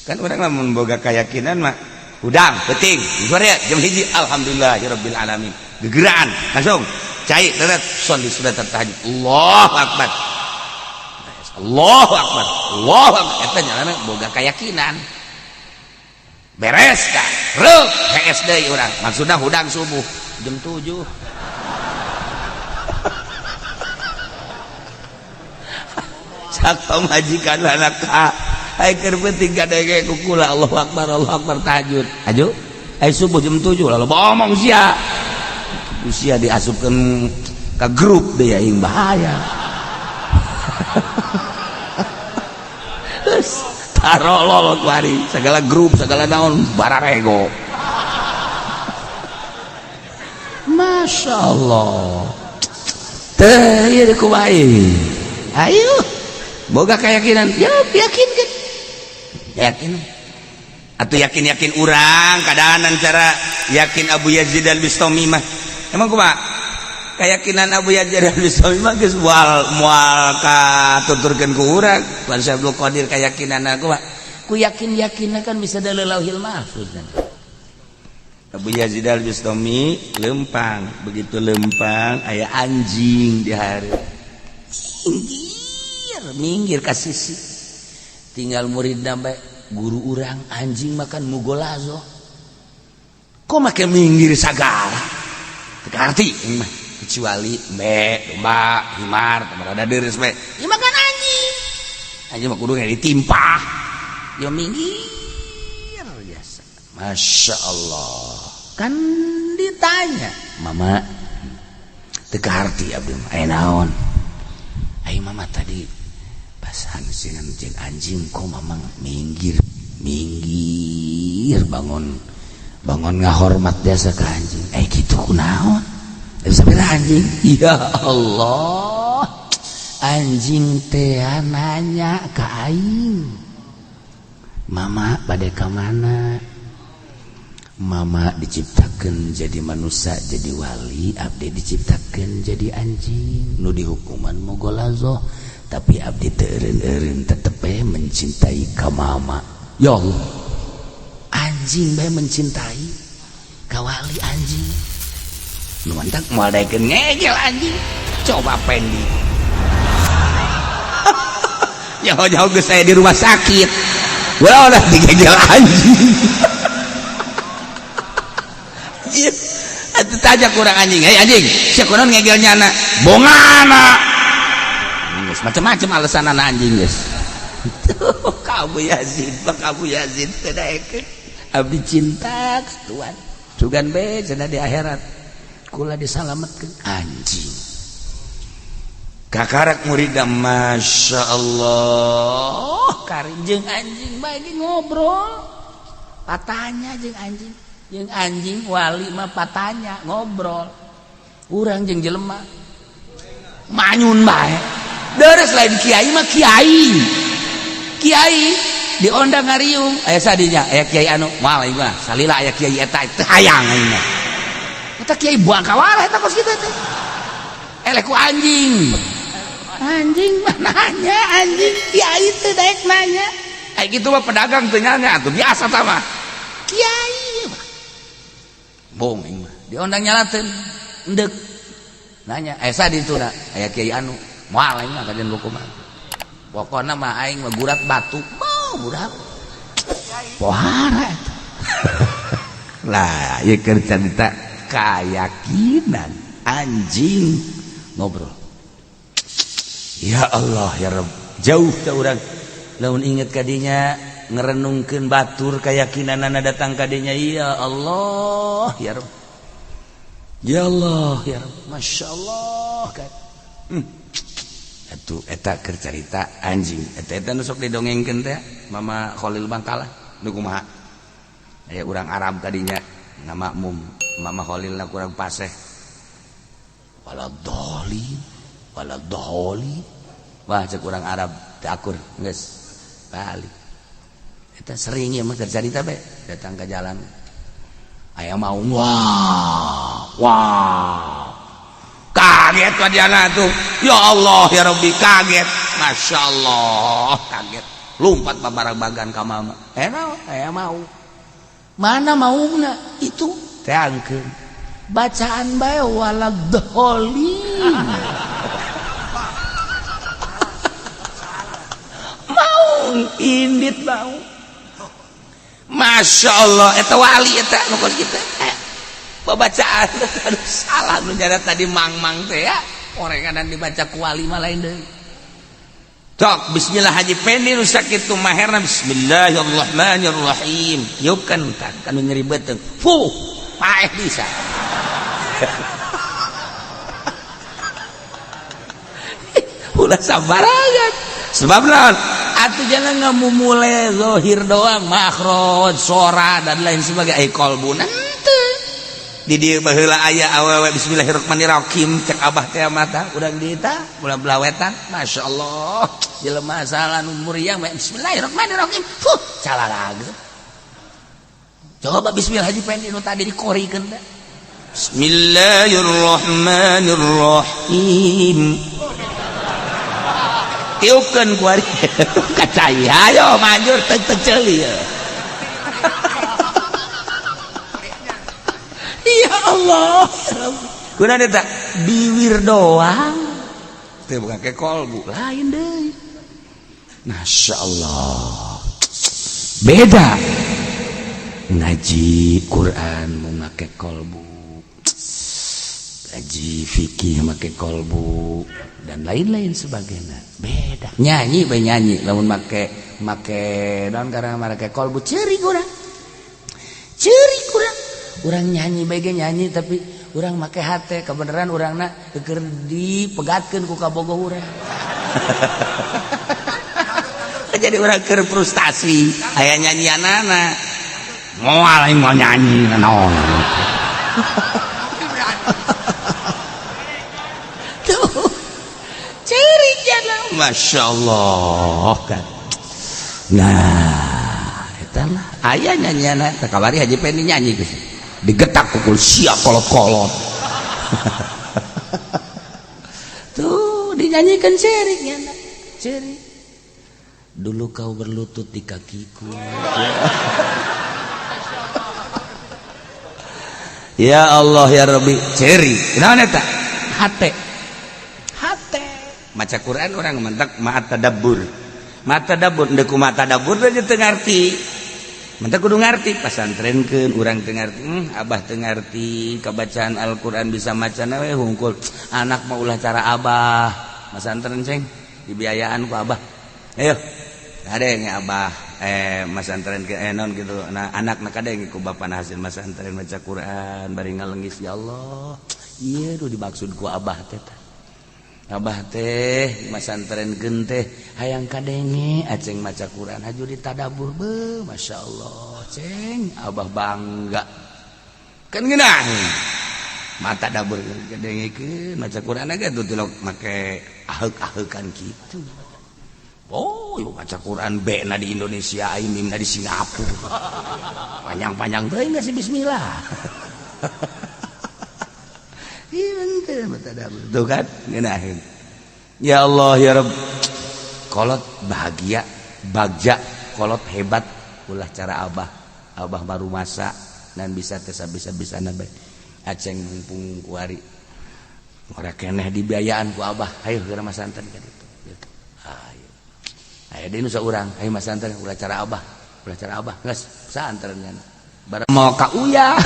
Kan urang lamun boga keyakinan mah hudang penting sore jam 1, alhamdulillahirabbil alamin, gegeraan langsung cai teret sholli sudah tahajud, Allahu akbar, Allahu akbar, Allahu akbar. Eta nyalana boga keyakinan. Beres ka reuk hees deui urang, maksudna hudang subuh jam 7. Sak pamajikan anak ka ai keur penting kadenge ku kula Allahu akbar, Allahu akbar, tahajud aju ai subuh jam 7, lalu ngomong sia usia diasupkeun ka grup deui, aing bahaya. Terus tarolol kuari segala grup segala naon bararego. Masya Allah teh ieu kumaha, ayo boga keyakinan ya, yakin kan, yakin atau yakin yakin urang keadaan cara yakin Abu Yazid Al Bistami mah. Emang kumaha keyakinan Abu Yazid Al Bistami mah? Geus moal moal katuturkeun ku urang. Tuan Syekh Abdul Qadir keyakinan aku mah ku yakin yakinna kan bisa dari Lauhil Mahfuz kan. Abu Yazid Al Bistami lempang, begitu lempang aya anjing di hari minggir minggir ka sisi, tinggal murid bae. Guru urang, anjing makan mugolazo kok make minggir sagala, teu ngarti mah, kecuali embe, domba, himar, rada deres bae. Ya makan anjing, anjing mah kudu ditimpah ya minggir biasa. Masya Allah kan ditanya, mama teu kaharti abdi mah aya naon. Ai mama tadi pas hansingan jeung anjing kok mama minggir minggir, bangun bangun ngahormat biasa ke anjing, eh gitu kunaon bisa bela anjing. Ya Allah, anjing teh nanya ka aing, mama bade ka mana? Mama diciptakan jadi manusia, jadi wali, abdi diciptakan jadi anjing nu dihukuman mogolazo, tapi abdi teu eureun-eureun, tetep we mencintai ka mama. Ya Allah, anjing bae mencintai ka wali. Anjing nu mantak moal daekeun ngegel anjing, coba pendi jauh-jauh geus saya di rumah sakit. Wah, udah digegel anjing. Atuh tanya kurang anjing, hei anjing, sia kunaon ngegel nyana? Bongana. Geus macam-macam alasan anak anjing geus. Ka Abu Yazid, Pak Abu Yazid teu daekeun. Abdi cinta ka Tuhan. Sugan be cenah di akhirat. Kula disalametkeun anjing. Kakarak muridna, Masya Allah, karim jeung anjing bae ngobrol. Patanya jeung anjing. Jeung anjing wali mah patanya ngobrol, urang jeung jelema manyun bae deres. Lain kiai mah, kiai kiai diondang ngariung aya sadinya, aya kiai anu moal aing mah salila aya kiai eta teu hayang aing mah, eta kiai buang kawara eta kos kitu teh eleh ku anjing. Anjing mah nanya, anjing kiai teu daek nanya. Aya kitu mah pedagang teu nanya atuh, biasa tah mah kiai bohong aing mah diondang nyalateun endek nanya aya sadi itu na aya kiai anu moal aing mah kajian buku mah, pokona mah aing mah gurat batu mau budak pohara eta. Lah ieu keur carita keyakinan anjing ngobrol. Ya Allah ya Rabb, jauh ka urang lamun inget kadinya ngerenungkeun batur keyakinanana datang kadinya. Ya Allah ya Rabb, ya Allah ya Rabb, Masya Allah kan. Atuh eta keur carita anjing eta, eta nu sok didongengkeun teh Mama Khalil Bangkalan nu kumaha aya urang Arab kadinya ngamakmum Mama Khalil na kurang paseh, wala doli wala doli. Wah, cek urang Arab teu akur, geus balik. Eta sering ya mah tercarita be datang ke jalan aya mau, wah wah, kaget wadiana tuh. Ya Allah ya Rabbi, kaget, Masya Allah, kaget. Lompat babarang-bagan ka mama. Eh naon? Eh mau. Mana mauna? Itu teangkeun. Bacaan bae waladhdallin. Mau indit mau. Masya Allah, eta wali eta nu kos kitu. Babacaan aduh salah nu nyara tadi mang-mang teh ya. Orenganan dibaca ku wali mah lain deui. Cok bismillah Haji Pendi nu sakitu maherna bismillahirrahmanirrahim. Tiupkeun tah kanu nyeri beuteung. Fuh, paeh bisa. Ulah sabarangan. Sebab naon? Atuh jangan ngamumule zahir doang, makhraj, sora dan lain sebagainya. Ai qalbuna henteu. Di dieu baheula aya awewe bismillahirrahmanirrahim cek abah teh mata urang di tah ulah belawetan. Masyaallah, jelema salah nu muriang bismillahirrahmanirrahim. Fuh, calalageun. Coba bismillah Haji Pendi nu tadi dikorikeun teh. Bismillahirrahmanirrahim. Tiupkeun ku ari kacai ayo manjur teu teu ceuli. Ya Allah, kunaon eta biwir doang teu bukan ke kolbu lain deui. Masya Allah, beda ngaji Quran mau make kolbu, ngaji fikih make kolbu dan lain-lain sebagainya. Beda nyanyi bae nyanyi lamun make make naon karena make kolbu ceurik urang, ceurik urang. Urang nyanyi bae ge nyanyi tapi urang make hate kebenaran urangna keur dipegatkeun ku kabogoh urang. Jadi urang keur frustasi aya nyanyianana moal aing moal nyanyi naon. Tuh ceurik jana Masya Allah kan. Nah eta lah aya nyanyianana teh kabari Haji Pendi nyanyi geus digetak pukul siap kolot-kolot. Tuh dinyanyikan ceriknya cerik. Dulu kau berlutut di kakiku. Ya Allah ya Rabbi, cerik. Naon eta? Hate. Hate. Maca Quran orang mentak ma'at tadabbur. Ma'at tadabbur, ndeu kumaha tadabbur teh teu ngarti. Mantap kudu ngarti pasantrenkeun urang teu ngarti, abah teu ngarti kabacaan Al-Qur'an bisa macana we hungkul. Anak mah ulah cara abah. Masantren ceng dibiayaan ku abah. Ayo kadenge abah masantren ke non gitu. Nah anak na kadenge ku bapana hasil masantren maca Qur'an bari ngalenggis ya Allah. Ieu nu dimaksud ku abah teh. Abah teh masantren teh hayang kadenge aceng maca Quran haju ditadabur be Masya Allah ceng abah bangga kan ngeunah mata dabur kadengekeun maca Quran ge tuh tilok make aheuk-aheukan kitu. Oh ieu maca Quran B na di Indonesia aing mimna di Singapura panjang-panjang teuing geus bismillah. Tuh kan ngeunaheun. Ya Allah ya Rabb, kolot bahagia bagja kolot hebat ulah cara abah. Abah baru masa dan bisa teh bisa-bisa bae aceng mumpung kuari ora keneh dibiayaan ku abah ayo geura masantren ka ditu. Ayo aya deui nu saurang ayo masantren ulah cara abah, ulah cara abah geus santren bareng mau ka uya.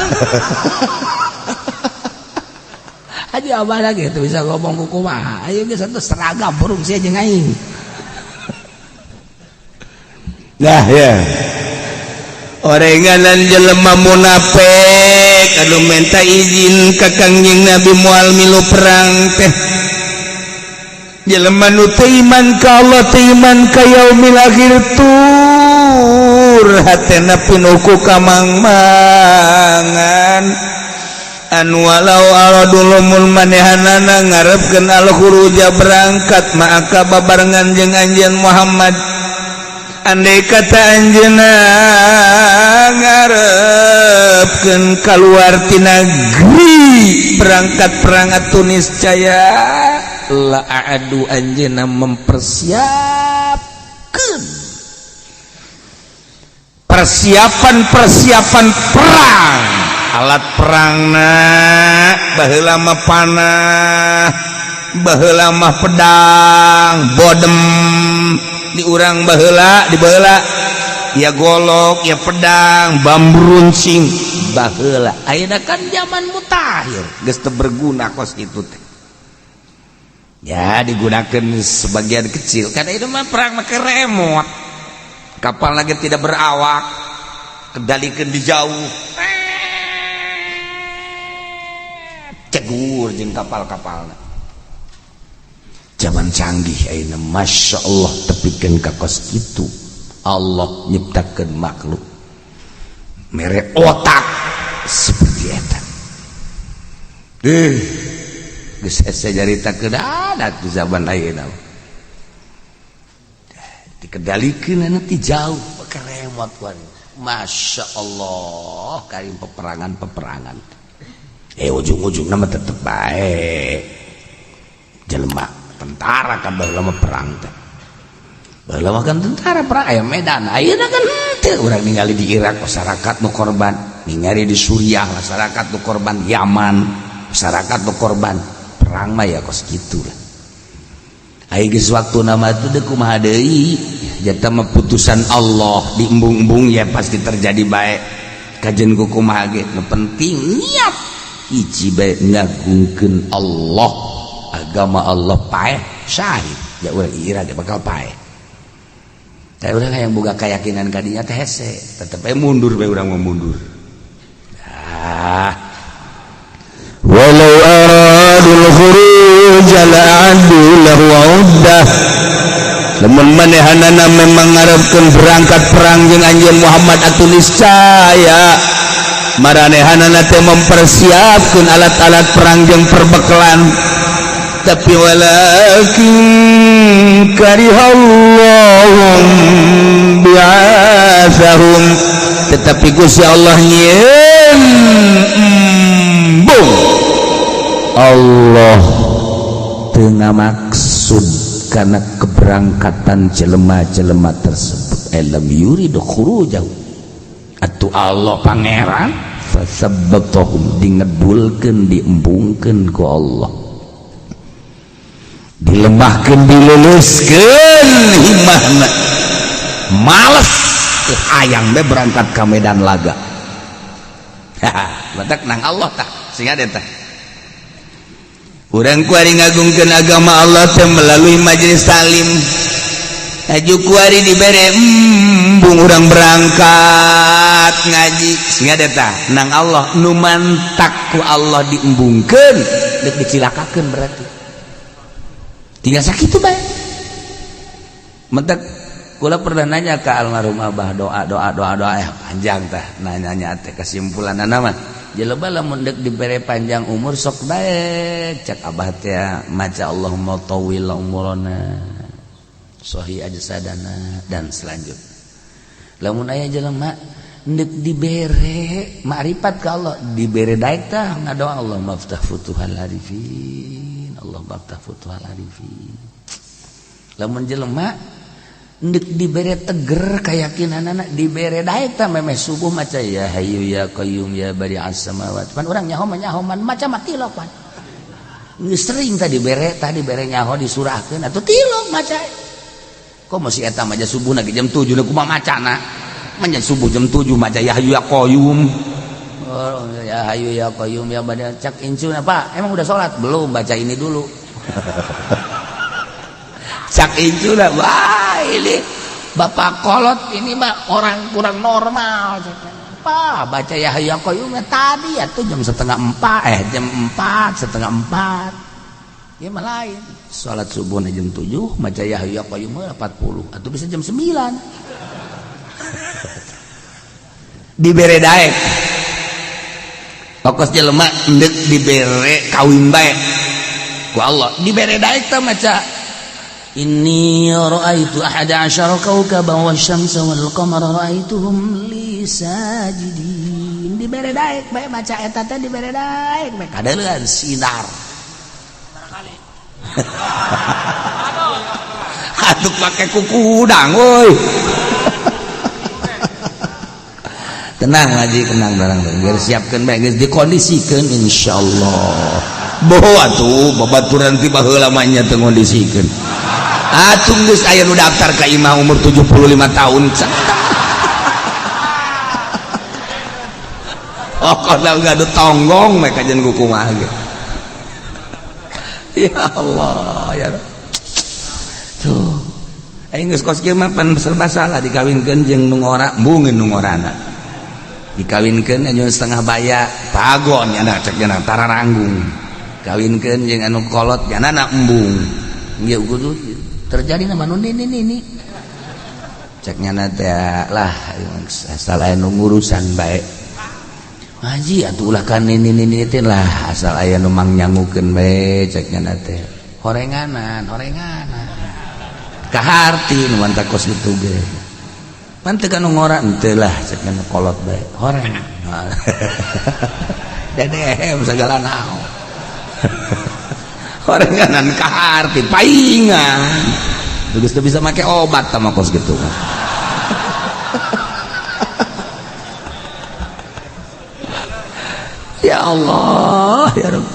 Haji abah lagi itu bisa ngomong ku kumaha. Ayo geus atuh seragam burung sia jeung aing. Nah ya. Orenganan jelema munafik anu minta izin ka Kangjeng Nabi moal milu perang teh. Jelema nu teu iman ka Allah teu iman ka yaumil akhir tur hatena pinuh ku kamang-mangan. Anu walau aradul manehanana ngarepkeun al-khuruja berangkat maka babarengan jeung anjeun Muhammad. Andai kata anjeunna ngarepkeun kaluar ti negeri berangkat perang atuh niscaya la a'adu anjeunna mempersiapkeun Persiapan-persiapan perang, alat perangna baheula mah panah, baheula mah pedang bodem di urang baheula, di baheula ya golok ya pedang bambu runcing baheula. Ayeuna kan zaman mutakhir, geus teu berguna kos kitu teh, ya digunakan sebagian kecil karena itu mah perang make remote, kapal lagi tidak berawak, kendalikan di jauh, cegur jeung kapal-kapalna. Zaman canggih ayeuna, Masya Allah, tepikeun ka kos kitu. Allah nyiptakeun makhluk mere otak seperti eta deh, geus hese nyaritakeun ada di zaman ayeuna, dikendalikeun nanti jauh pakai remote kuari. Masya Allah karim peperangan-peperangan, ujung-ujung nama tetep baik jelema tentara kan baheula mah perang teh, baheula mah kan tentara perang aya medan. Ayeuna kan henteu, urang ningali di Irak masyarakat nu korban, ningali di Suriah masyarakat nu korban, Yaman masyarakat nu korban. Perang mah ya kos kitu lah. Aya geus waktu nama itu deuk kumaha deui, jata mah putusan Allah, diembung-embung ya pasti terjadi baik. Kajen ku kumaha ge nu penting niat hiji bae, ngagungkeun Allah, agama Allah. Paeh syahid ya urang Irak ya bakal paeh. Tapi urang yang boga keyakinan kadinya teh hese, tetep bae mundur bae, urang mau mundur. Ah. Walau aradul khuruj la'addu lahu 'uddah. Lamun manehanana memang ngarepkeun berangkat perang jeung anjeun Muhammad, atuh niscaya maranehanana teh mempersiapkeun alat-alat perang jeung perbekalan. Tapi walakin karihallahum bi'atsahum, tetapi Gusti Allah nyieun embung, Allah teu ngamaksud karena keberangkatan jelema-jelema tersebut. Lam yuridu khurujahu, atuh Allah pangeran fasabbatahum, dingedulkeun, diembungkeun ku Allah, dilemahkeun, diluluskeun himahna, males teu hayang be berangkat ka medan laga. Batak nang Allah tah sehingga teh urang kuari ngagungkeun agama Allah teh melalui majelis taklim. Aju kuari dibere embung urang berangkat ngaji, sehingga tah nang Allah nu mantak ku Allah diembungkeun deuk dicilakakeun, berarti tinggal sakitu bae. Mentak kula pernah nanya ke almarhum Abah, doa doa doa doa ya panjang tah nanyanya teh, kesimpulan mah jelema lamun deuk dibere panjang umur sok bae, cek Abah teh, maca Allahumma tawwil umurana sahih ajsadana dan selanjutnya. Lamun aya jelema deuk dibere makrifat ka Allah, dibere daek tah ngadoa Allah maftah futuhal arifin, Allah maftah futuhal arifin. Lamun jelema ndek dibere teger keyakinanana, dibere daek tah memeh subuh maca ya hayyu ya qayyum ya badi'as samawat. Pan urang nyaho mah nyaho man maca mah tilok pan. Geus sering tadi bere, tadi bere nyaho disurahkeun atuh tilok maca. Kok masih eta maca subuh lagi jam 7 kumaha macana? Manya subuh jam 7 maca ya hayyu ya qayyum. Oh, ya hayyu ya qayyum ya badi cak incuna, Pak, emang udah sholat? Belum, baca ini dulu. Cak incuna, wah ini bapak kolot ini mah orang kurang normal. Pak, baca ya hayyu ya qayyum tadi ya tuh jam 3.30, jam 4 3.30. Ya mah lain. Salat subuh jam 7, maca ya hayyu ya qayyum 40 atau bisa jam 9. Dibere daek. Pokos jelema endek dibere kawin bae ku Allah, dibere daek teh maca inni ra'aitu ahada asyara kawkaban wasyamsa wal qamara ra'aituhum li sajidin. Dibere daek bae maca eta teh, dibere daek bae kadeuleun sinar. Atuh pake kuku udang woi. Tenang ngaji, tenang barang biar siapkan bae geus dikondisikeun insyaallah. Boho atuh babaturan ti baheula mah nya teu ngondisikeun. Atuh geus aya nu daftar ka imah umur 75 tahun. Oh, kalau gaduh tonggong mereka jangan kukumaha ge. Ya Allah ya. Tuh. Aing geus kos kieu mah pan serba salah dikawinkeun jeung nu ngora, embungeun nu ngorana. Dikawinkeun anu setengah baya, pagon nya cek nya tararanggung. Kawinkeun jeung anu kolot nya embung. Ieu kudu terjadi nama nu nini nini. Cek nya teh lah asal aya nu ngurusan bae. Haji atuh ulah kan nini nini teh lah asal aya nu mangnyangukeun bae cek nya teh. Horenganan, horenganan. Kaharti nu mantap kos kitu ge. Pan teu kanu ngora henteu lah cek nya kolot bae. Horeng. Dedehem sagala naon. Horenganan kaharti paingan. Geus teu bisa make obat tah kos kitu. Ya Allah ya Rabb.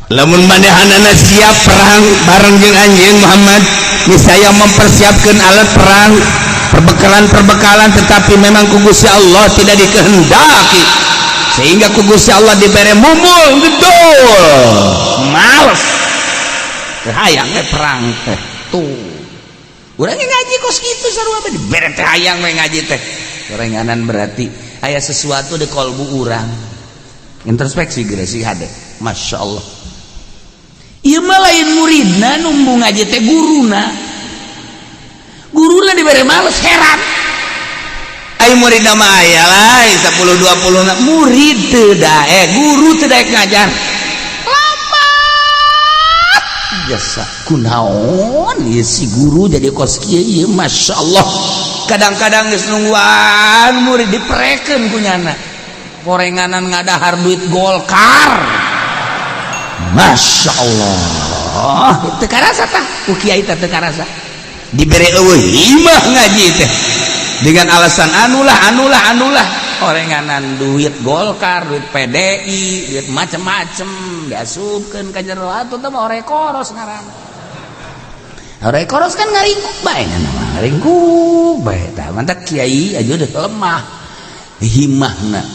Lamun manehanana siap perang bareng jeung anjeun Muhammad, niscaya mempersiapkan alat perang, perbekalan-perbekalan, tetapi memang ku Gusti Allah tidak dikehendaki sehingga ku Gusti Allah dibere mumul gedul males teu hayang we perang teh. Tuh urang ngaji kos kitu sarua bae dibere teh hayang we ngaji teh. Gorenganan berarti aya sesuatu di kolbu urang. Introspeksi geus sih hade. Masya Allah. Ieu mah lain muridna numbung ngaji teh guruna. Guruna dibere males heran. Ai muridna mah aya lah 10 20 na murid teu daek, guru teu daek ngajar. Lambat. Jasa kunaon ieu si guru jadi kos kieu ieu Masya Allah. Kadang-kadang geus nungguan murid diprekeun ku nyana. Gorenganan ngadahar duit Golkar. Masya Allah. Teu karasa tah ku kiai teh teu karasa. Dibere eueuh imah ngaji teh. Dengan alasan anulah anulah anulah. Gorenganan duit Golkar, duit PDI, duit macem-macem diasupkeun ka jero atuh teh mah ore koros ngaranna. Ore koros kan ngaringkuk bae nya mah ngaringkuk bae tah mantak kiai aja udah lemah himahna.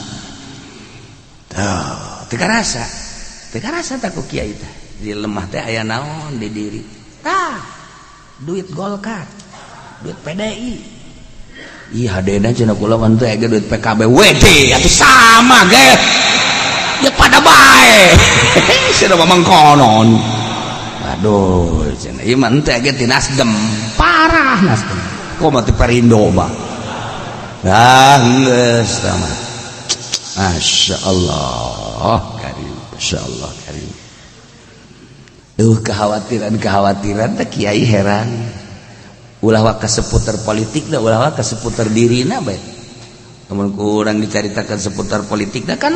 Tuh, teu karasa. Teu karasa tah ku kiai teh. Di lemah teh aya naon di diri. Tah, duit Golkar, duit PDI. Ih hadena cenah kula mah teh aya duit PKB WD atuh sama ge. Ya pada bae. Cenah mah mangkonon. Aduh, cenah ieu mah henteu ge ti Nasdem. Parah Nasdem. Komo ti Perindo mah. Ah, geus tah mah. Masya Allah karim, Masya Allah karim. Duh kekhawatiran-kekhawatiran teh kiai heran. Ulah waka seputar politik dah, ulah waka seputar dirina bae. Lamun kurang dicaritakan seputar politik dah kan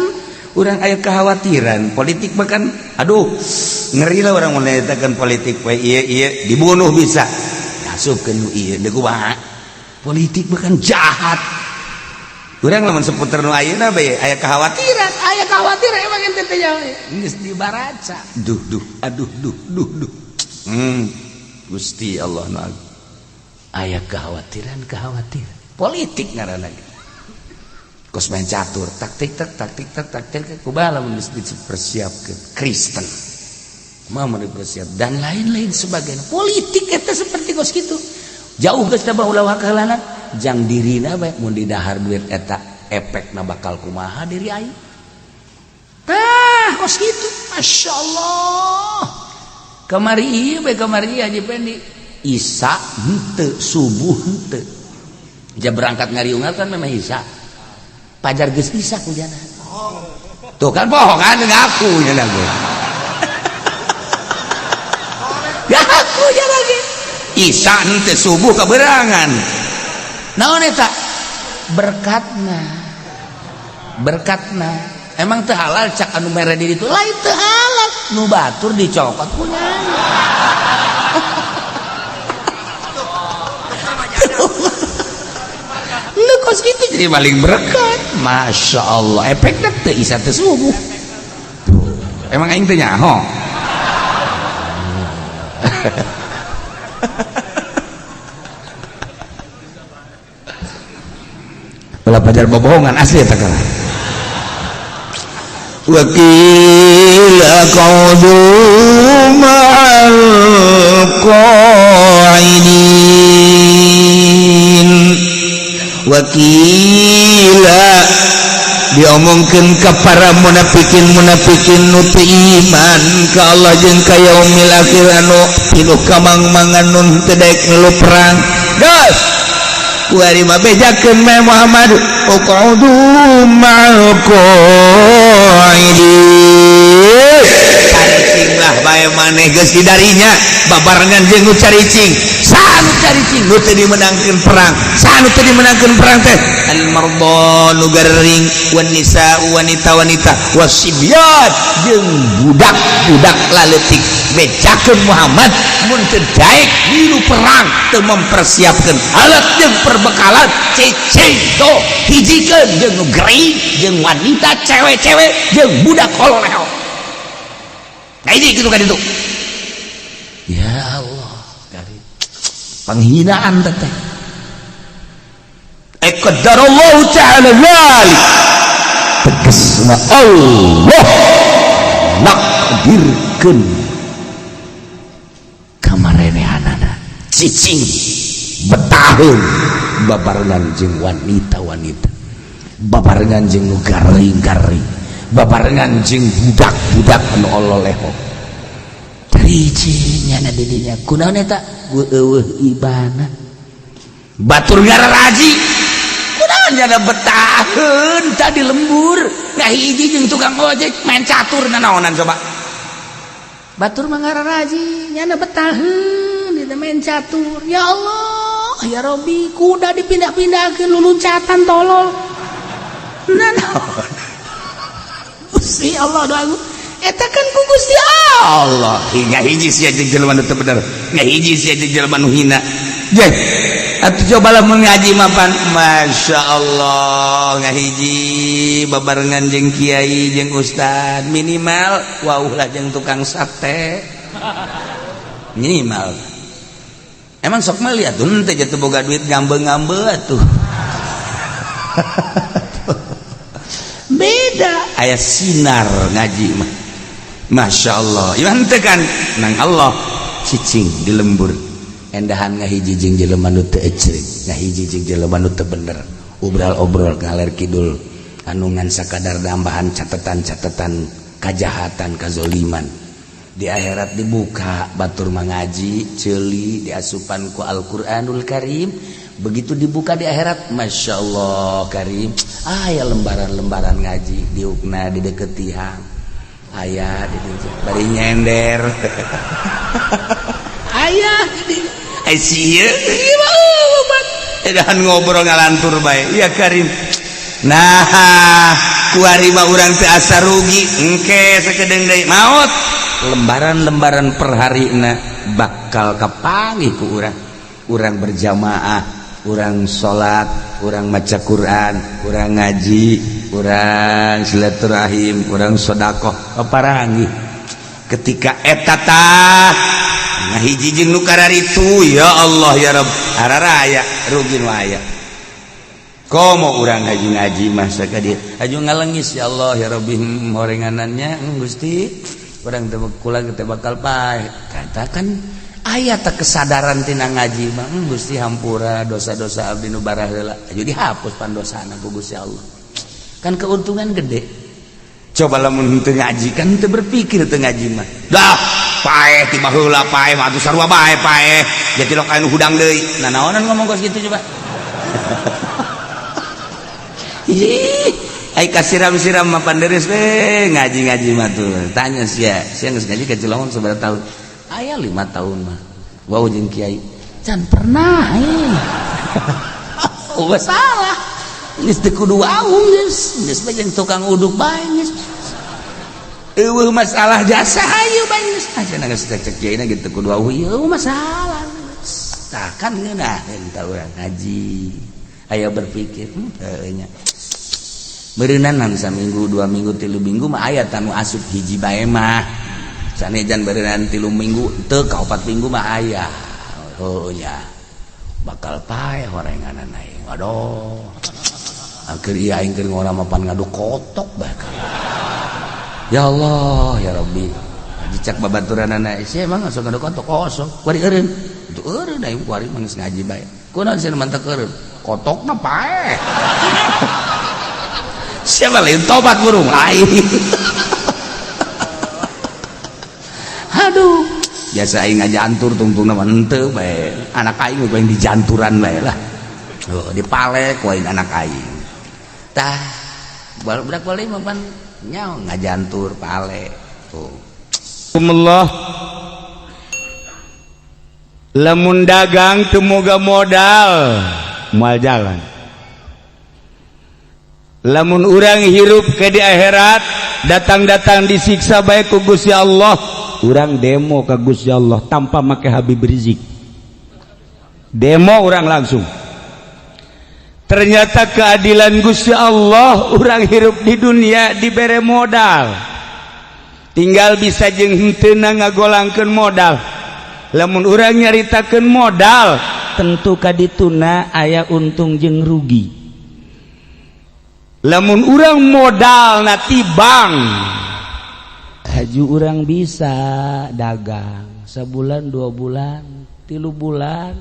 urang aya kekhawatiran politik bahkan aduh ngeri lah orang menceritakan politik we ieu ieu dibunuh bisa. Asupkeun nu ieu deui kumaha? Politik bahkan jahat. Urang lamun seputar nu ayeuna bae aya kekhawatiran emang ente teh nyaho geus dibaraca. Duh duh aduh duh duh duh. Gusti Allah nu agung. Aya kekhawatiran politik ngaranna ge. Kos main catur taktik tak taktik tak taktik kumaha lamun geus dipersiapkeun Kristen kumaha mun dipersiap dan lain-lain sebagainya. Politik eta seperti kos kitu. Jauh geus teh ulah wakalanan jang dirina bae mun didahar duit eta efekna bakal kumaha diri aing. Tah kos kitu Masya Allah. Kamari ieu bae kamari Haji Pendi Isa henteu subuh henteu. Ja berangkat ngariungan kan memang Isa. Pajar geus Isa ku jana. Tuh kan bohong kan ngaku nya ge. Ngaku nya lagi. Isa henteu subuh keberangan. Naon eta? Berkatna. Berkatna. Emang teu halal cak anu mere diri itu lain teu halal. Nu batur dicokot ku nyana. Jadi paling berkat. Masya Allah, efeknya teu isa teu subuh. Tuh. Emang aing teu nyaho. Ulah pajar bobohongan asli eta kana. Wa qila qa'udu ma'al qa'idin. Wa qila diomongkeun ka para munafikin nu teu iman ka Allah jeung ka yaumil akhir anu pinuh kamang-mangan nu teu daek ngeluh perang. Geus kuari mah bejakeun mae Muhammad uq'udu ma'al qa'idin. Caricing lah bae maneh geus didarinya babarengan jeung nu caricing. Saha nu caricing nu teu dimenangkeun perang, saha nu teu dimenangkeun perang teh al marda nu garing, wan nisa wanita-wanita, wasibyan jeung budak-budak laletik. Bejakeun Muhammad mun teu daek milu perang, teu mempersiapkeun alat jeung perbekalan, ceceng do hijikeun jeung nu gering, jeung wanita cewek-cewek jeung budak kolonel. Nah ini gitu kan itu. Ya Allah, kali penghinaan teteh. Qadarallahu ta'ala dzalik. Tegasna Allah nakdirkeun kamarenehanana cicing betaheun babarengan jeung wanita-wanita, babarengan jeung nu garing-garing, babarengan jeung budak-budak anu ololeho. Caricing nyana di dinya kunaon eta? Eueuh ibana. Batur ngararaji kunaon nyana betaheun tadi lembur ngahiji jeung tukang ojek main catur nanaonan coba. Batur mah ngararaji nyana betaheun eta main catur. Ya Allah, ya Robbi, kuda dipindah-pindahkeun luluncatan tolol. Nanaon? Gusti Allah doa eta kan ku Gusti Allah. Ngahiji sia jeung jelema nu teu bener, ngahiji sia jeung jelema nu hina. Ye, atuh coba lamun ngaji mapan, Masya Allah, ngahiji babarengan jeung kiai jeung ustad minimal wauh lah jeung tukang sate minimal. Emang sok meuli atuh henteu jatuh boga duit ngambe-ngambe atuh. Beda aya sinar ngaji mah. Masya Allah, iman teu kan nang Allah cicing di lembur endahan ngahiji jeung jelema nu teu ecreg, ngahiji jeung jelema nu teu bener, obral-obrol ngaler kidul anu ngan sakadar nambahan catatan-catatan kajahatan kazoliman. Di akhirat dibuka batur mangaji ceuli diasupan ku Al-Qur'anul Karim. Begitu dibuka di akhirat, Masya Allah Karim, aya lembaran-lembaran ngaji diukna di deket tihang, aya di dieu bari nyender. Aya di ai sieun edahan ngobrol ngalantur bae ya Karim. Nah kuari mah urang teu asa rugi engke sakedeung deui maot lembaran-lembaran perharina bakal kapanggih ku urang. Urang berjamaah, urang salat, urang maca Quran, urang ngaji, urang silaturahim, urang sedekah paparanggih. Ketika eta tah ngahiji jeung nu kararitu, ya Allah ya Rabb, araraya rugi nu aya. Komo urang ngaji-ngaji mah sakadia aju ngalengis ya Allah ya Rabbi, horenganannya Gusti urang teh kula teh bakal paeh. Katakan aya tak kesadaran tina ngaji mah, Gusti hampura dosa-dosa abdi nu baraheula, aju dihapus pandosana ku Gusti Allah. Kan keuntungan gede. Coba lamun teu ngaji kan teu berpikir teu ngaji mah. Dah paeh ti baheula paeh mah atuh sarua bae paeh. Jadi lok anu hudang deui. Nah naonan ngomong kos kitu coba. Ih, ai kasiram-siram mah panderis we ngaji-ngaji mah tuh. Tanya sia, sia geus ngaji ka Cilongon sabaraha tahun? Aya 5 tahun mah. Wau jeung kiai. Can pernah eh. Oh, salah. Geus teu kudu wau geus. Geus mah jeung tukang uduk bae geus. Eueuh masalah jasa hayu bae geus. Ah cenah geus cek kiai na gitu kudu wau ieu masalah. Tah kan ngeunaheun ta urang ngaji. Aya berpikir nya beureunan saminggu 2 minggu 3 minggu mah aya tanu asup hiji bae mah sanejan beureunan 3 minggu teu ka 4 minggu mah aya. Oh nya bakal pae horenganan aing. Waduh, akhir ieu aing keur ngora mah pan ngadu kotok bakal. Ya Allah ya Rabbi, dicak babaturanana sia emang asup ngadu kotok. Oh sok kuari eureun itu eureun aing kuari mah geus ngaji bae. Kunaon sia mantak eureun kotokna pae. Siapa lain tobat burung lain. Aduh, biasa aing ngajantur tungtungna mah henteu bae. Anak aing mah dijanturan bae lah. Oh, dipalek wae anak aing. Tah, budak balik mah pan nyaho ngajantur pale. Tuh. Allah. Lamun dagang teu moga modal, moal jalan. Lamun urang hirup ke di akhirat datang-datang disiksa baik ku Gusti Allah, urang demo ka Gusti Allah tanpa make Habib Rizik. Demo urang langsung. Ternyata keadilan Gusti Allah, urang hirup di dunia dibere modal. Tinggal bisa jeung henteu ngagolangkeun modal. Lamun urang nyaritakeun modal, tentu kadituna aya untung jeung rugi. Lamun urang modal na bank haju urang bisa dagang sebulan 2 bulan 3 bulan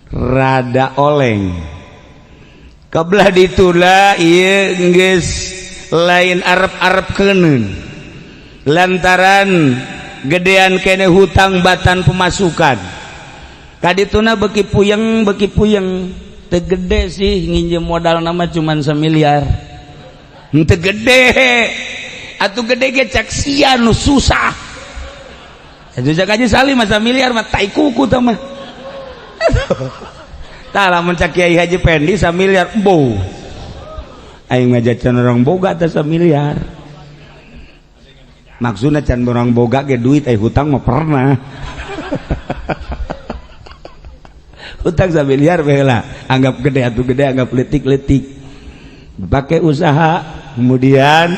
rada oleng kebelah ditula ieu geus lain arep-arep keuneun lantaran gedean kene hutang batan pemasukan kadituna beki puyeng teu gede sih nginjem modal nama cuman 1 miliar. Henteu gede atuh gede ge cek sia nu susah. Atuh cek aja salim masa miliar mah tai kuku tah mah. Tah lamun cek Kiai Haji Pendi 1 miliar embo. Aing mah can orang boga teh 1 miliar. Maksudna can orang boga ge duit ai hutang mah pernah. Hutang 1 miliar bae lah, anggap gede atuh gede anggap letik-letik. Pakai usaha kemudian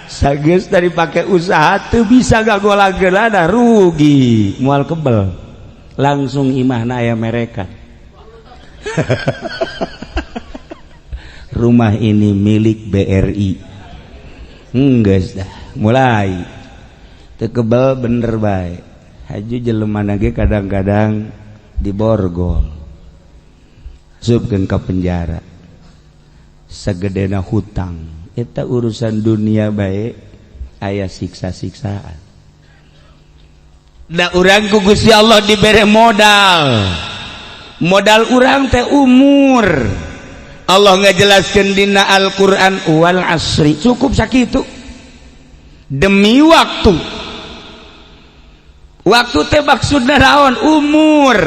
sageus dari pakai usaha tuh bisa gagolaggelana rugi mual kebel langsung imahna aya mereka. Rumah ini milik BRI. Geus dah mulai teu kebel bener bae. Haju jelema ge kadang-kadang diborgol asupkeun ka penjara sagedena hutang. Eta urusan dunia bae aya siksa-siksaan. Da urang ku Gusti Allah dibere modal. Modal urang teh umur. Allah ngajelaskeun dina Al-Qur'an wal asri. Cukup sakitu. Demi waktu. Waktu teh maksudna naon? Umur.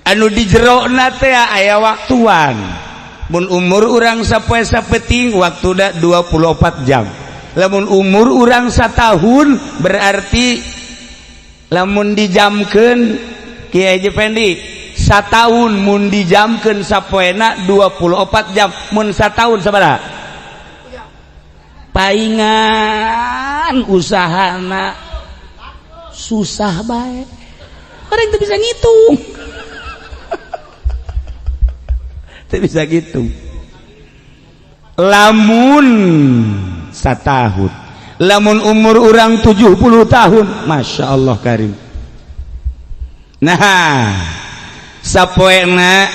Anu di jerona teh aya waktuan. Mun umur urang sapoe sapeting waktu da 24 jam. Lamun umur urang satahun berarti lamun dijamkeun Kiai Haji Pendi satahun mun dijamkeun sapoena 24 jam. Mun satahun sabaraha? Paingan usahana susah bae. Orang teu bisa ngitung. Teu bisa gitu. Lamun satahun, lamun umur urang 70 tahun, Masya Allah karim. Nah, sapoena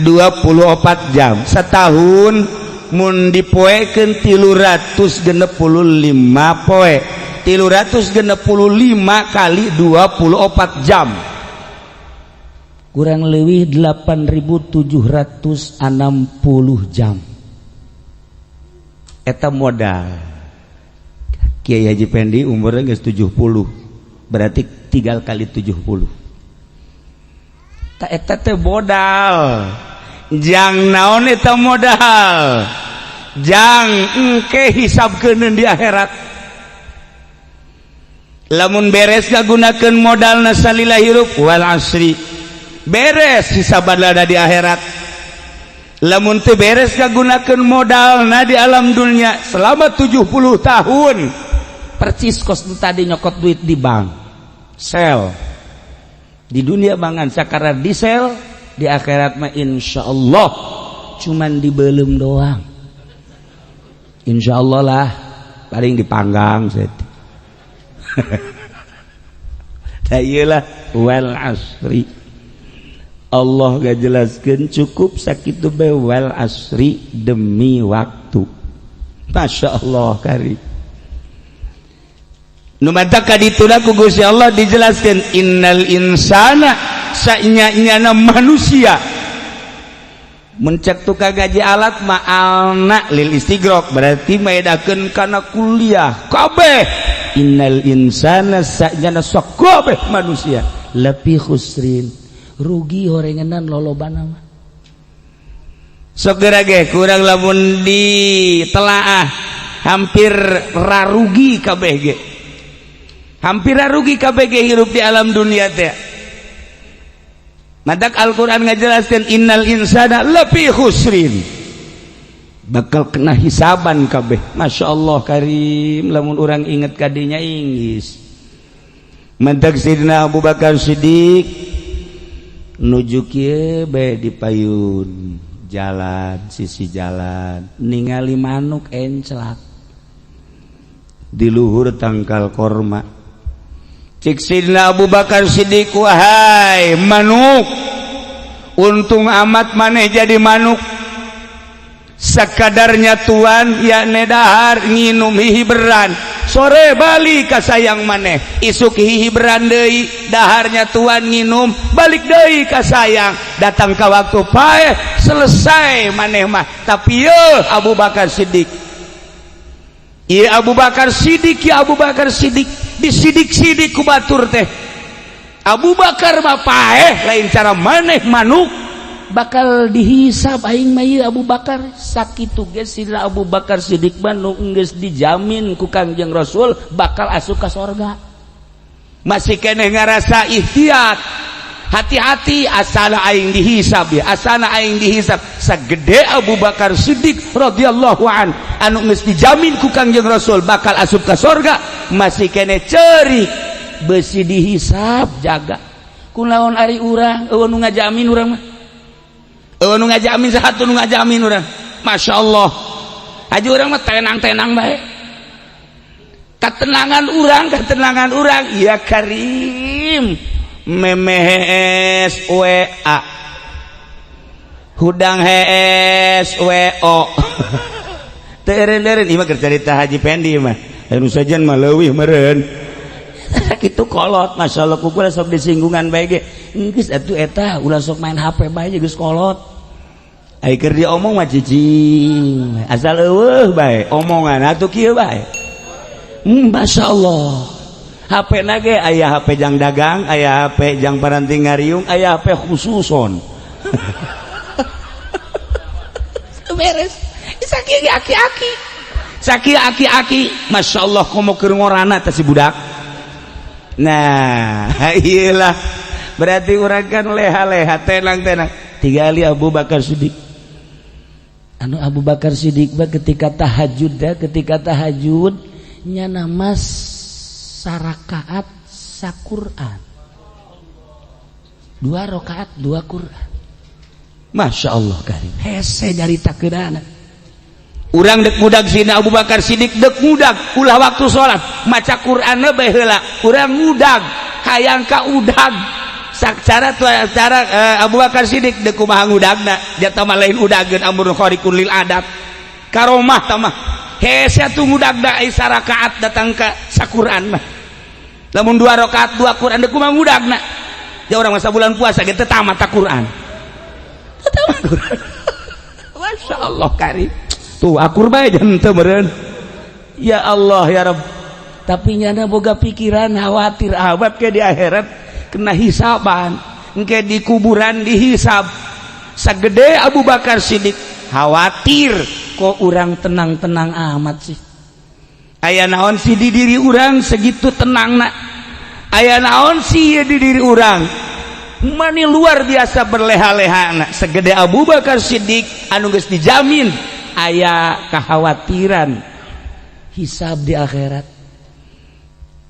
24 jam setahun mun dipoekeun 365 poe, 365 kali 24 jam kurang lebih 8.760 jam. Eta modal Kiai Haji Pendi umurnya geus 70, berarti 3 kali 70. Ta eta teh modal. Jang naon eta modal? Jang engke hisabkeun di akhirat. Lamun beres ngagunakeun modalna salila hirup wal asri. Beres hisaban lada di akhirat. Lamun teu beres kagunakeun modalna di alam dunia selama 70 tahun, percis kos nu tadi nyokot duit di bank sel di dunia bangan sakara di sel, di akhirat mah insyaallah cuman dibelum doang. Insyaallah lah, paling dipanggang set. Nah, iyalah wal asri. Allah gak jelaskan, cukup sakitu be. Wal asri, demi waktu. Masya Allah kari. Nu matak kadituna ku Gusti Allah dijelaskan innal insana, sanya-nyana manusia. Mun cek tukang gaji alat ma'alna lil istigrok, berarti maedakeun kana kuliah kabeh. Innal insana, sanyana sakabeh manusia, lafi khusrin, rugi horenganan lolobana mah. Sok geura ge kurang lamun ditelaah hampir rarugi kabeh ge, hampir rarugi kabeh ge hirup di alam dunia teh. Matak Al-Quran ngajelaskan innal insana lafi khusrin, bakal kena hisaban kabeh. Masya Allah karim, lamun orang inget kadinya inggis. Matak Sidina Abu Bakar Siddiq nuju kieu bae di payun jalan, sisi jalan, ningali manuk enclak di luhur tangkal korma. Cik Sidina Abu Bakar Siddiq, "Wahai manuk, untung amat maneh jadi manuk. Sakadarnya tuan ya dahar nginum hihiberan, sore balik ka sayang maneh. Isuk hihiberan deui, daharnya tuan nginum, balik deui ka sayang. Datang ka waktu paeh, selesai maneh mah." Tapi ye Abu Bakar Siddiq. Iya Abu Bakar Siddiq, ya Abu Bakar Siddiq, disidik-sidik ku batur teh. Abu Bakar mah paeh lain cara maneh manuk. Bakal dihisab aing mah ieu Abu Bakar. Sakitu ge Sidina Abu Bakar Siddiq mah nu geus dijamin ku Kangjeng Rasul bakal asup ka sorga. Masih keneh ngarasa ikhtiat, hati-hati, asana aing dihisab ya, asana aing dihisab. Sagede Abu Bakar Siddiq radhiyallahu an anu geus dijamin ku Kangjeng Rasul bakal asup ka sorga, masih keneh cerik besi dihisab, jaga. Kunaon ari urang? Eueuh nu ngajamin urang mah. Eueuh nu ngajamin, satu nu ngajamin urang. Masya Allah, haji urang mah tenang-tenang bae. Ketenangan urang, ketenangan urang ya karim, memes WA, hudang HS WO. Teu eureun-eureun ieu mah keur carita Haji Pendi mah. Anu sajian mah leuwih meureun. Kitu kolot, Masya Allah, ku kula sok disinggungan bae ge. Geus atuh eta ulah sok main HP bae, geus kolot. Ai keur diomong mah cicing. Asal eueuh bae omongan atuh kieu bae. Masya Allah. HP na ge aya HP jang dagang, aya HP jang paranting ngariung, aya HP khususon. Beres. Sakieu ge aki-aki. Sakieu aki-aki, Masya Allah, komo keur ngorana teh si budak. Nah, iyalah. Berarti urang kan leha-leha, tenang-tenang. Tigali Abu Bakar Siddiq. Anu Abu Bakar Siddiq mah ketika tahajud ya, ketika tahajud nyana mas sarakaat saquran. Dua rakaat dua Quran. Masya Allah karim. Hese nyaritakeunana. Urang dek mudag sina Abu Bakar Siddiq, dek mudag ulah waktu sholat maca Quran bae heula. Urang mudag hayang ka udag sak cara tuh cara Abu Bakar Siddiq dek kumaha ngudagna dia mah lain udageun amrun khariqun lil adat, karomah tamah. Hese atuh ngudagna ai sarakaat datang ka saquran mah. Lamun dua rakaat dua Quran dek kumaha ngudagna ya? Urang masa bulan puasa ge teu tamat ta Quran, teu tamat Quran. Masya Allah karim, tuh akur bae jangan teu meureun. Ya Allah ya Rabb. Tapi nyana boga pikiran khawatir amat ke di akhirat kena hisaban, engke di kuburan dihisab. Sagede Abu Bakar Siddiq khawatir, kok urang tenang-tenang amat sih? Aya naon sih di diri urang segitu tenang nak? Aya naon sih di diri urang? Mani luar biasa berleha-leha segede Abu Bakar Siddiq anu geus dijamin aya kekhawatiran hisab di akhirat.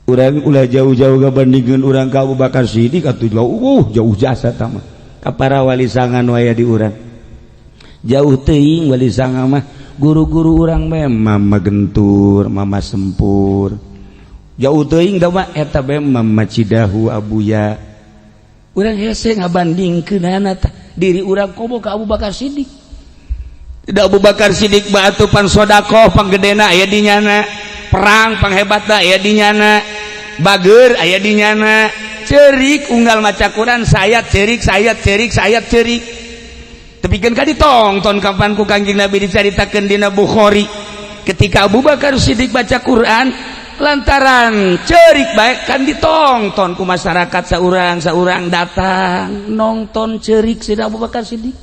Urang ulah jauh-jauh gabandingkeun urang ka Abu Bakar Siddiq atuh, jauh jauh jasa tama ka para wali sanga nu aya di urang. Jauh teuing wali sanga mah, guru-guru urang bae, Mama Gentur, Mama Sempur, jauh teuing da mah eta bae, Mama Cidahu, Abuya. Urang hese ngabandingkeunana tah diri urang komo ka Abu Bakar Siddiq. Tidak, Abu Bakar Siddiq mah atuh pan sodakoh panggedena aya di nyana, perang panghebatna aya di nyana, bager aya di nyana, cerik unggal maca Quran sayat cerik, sayat cerik, sayat cerik. Tepikeun ka ditongton kapan ku Kanjeng Nabi dicaritakeun dina Bukhari, ketika Abu Bakar Siddiq baca Quran lantaran cerik baik kan ditongton ku masyarakat, saurang saurang datang nonton cerik si Abu Bakar Siddiq.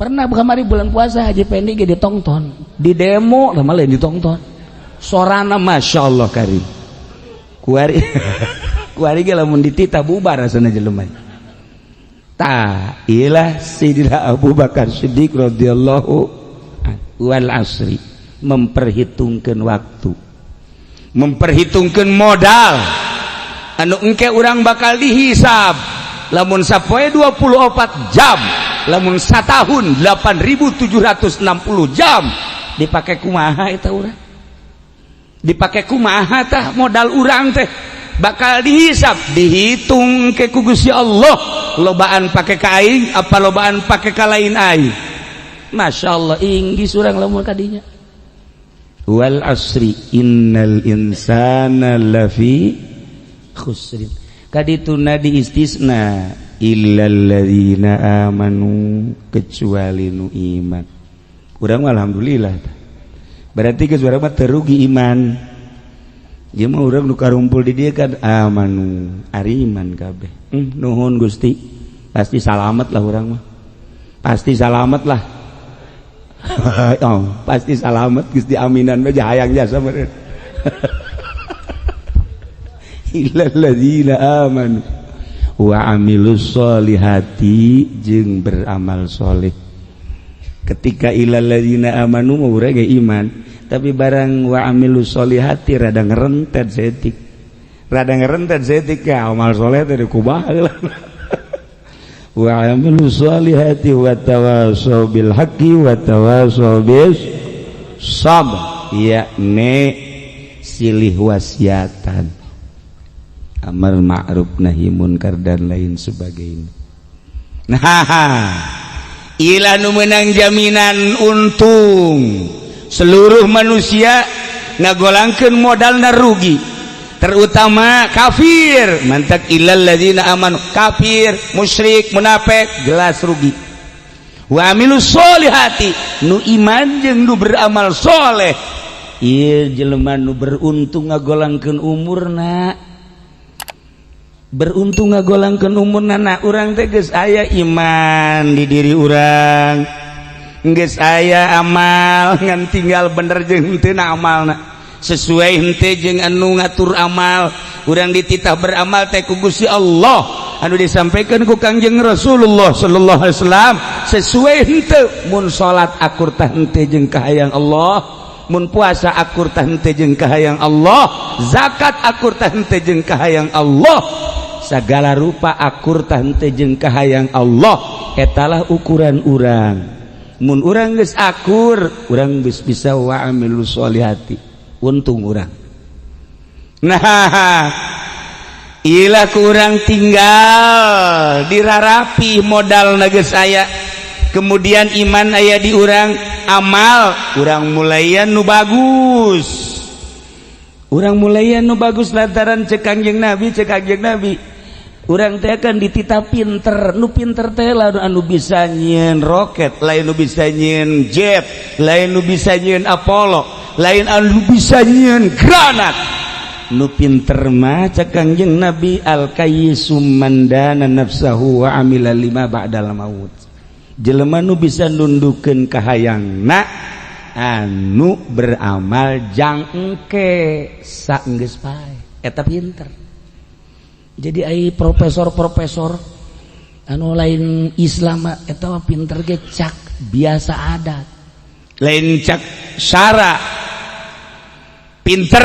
Pernah kamari bulan puasa Haji Pendi ge ditongton di demo lama lain ditongton. Sorana Masya Allah karim, kuari kuari ge lamun ditita bubar rasana jelema. Tah ilah Sayyidina Abu Bakar Siddiq radhiyallahu. Wal asri, memperhitungkan waktu, memperhitungkan modal anu engke urang bakal dihisab lamun sapoe 24 jam, lamun satahun 8760 jam, dipakai kumaha eta urang, dipakai kumaha tah modal urang teh bakal dihisab, dihitung ke ku Gusti Allah, lobaan pake ka aing apa lobaan pake ka lain aing. Masya Allah, inggis urang lamun kadinya. Wal asri innal insana lafi khusrin, kadituna diistisna illal ladzina amanu, kecuali nu iman. Urang alhamdulillah, berarti geus urang mah terugi iman. Ieu mah urang nu karumpul di dieu kan amanu, ari iman kabeh. Nuhun Gusti, pasti salamet lah urang mah, pasti salamet lah. Oh, pasti salamet, Gusti aminan mah hayang jasa meureun. Illal ladzina amanu wa amilus solihati, jeung beramal soleh. Ketika illal ladzina amanu mah urang ge iman, tapi barang wa amilus solihati rada ngerentet setik, rada ngerentet setik ya, amal soleh teh kumaha lah. Wa amilus solihati wa tawasaw bil haqqi wa tawasaw bis sabr, yakni silih wasiatan, amar ma'ruf nahi munkar dan lain sebagainya. Nah, ilah nu menang jaminan untung. Seluruh manusia ngagolangkeun modalna rugi, terutama kafir. Mantak illal ladzina amanu, kafir, musyrik, munafik jelas rugi. Wa amilus solihati, nu iman jeung nu beramal soleh, ieu jelema nu beruntung ngagolangkeun umurna, beruntung ngagolangkeun umurna. Nah, urang teh geus aya iman di diri urang, geus aya amal, ngan tinggal bener jeung henteu amalna, sesuai henteu jeung anu ngatur amal. Urang dititah beramal teh ku Gusti Allah, anu disampaikan ku Kangjeng Rasulullah sallallahu alaihi wasallam, sesuai henteu. Mun salat akur tah henteu jeung kahayang Allah? Mun puasa akur tah henteu jeung kahayang Allah? Zakat akur tah henteu jeung kahayang Allah? Segala rupa akur tah henteu jeung kahayang Allah? Etalah ukuran urang. Mun urang geus akur, urang geus bisa wa amilus solihati, untung urang. Nah, ilah kurang tinggal dirarapi modal geus aya, kemudian iman aya di urang, amal urang mulayan nu bagus, urang mulayan nu bagus, lantaran cek Kangjeng Nabi, cek Kangjeng Nabi, urang teh kan dititah pinter. Nu pinter teh lah anu bisa nyieun roket, lain nu bisa nyieun jet, lain nu bisa nyieun Apollo, lain anu bisa nyieun granat. Nu pinter mah cek Kangjeng Nabi, al kayyisu man dana nafsahu wa amila lima ba'dal maut, jelema nu bisa nundukeun kahayangna, anu beramal jang engke saenggeus paeh, eta pinter. Jadi ai profesor-profesor Anu lain Islam mah eta mah pinter ge cak biasa adat. Lain cak syara. Pinter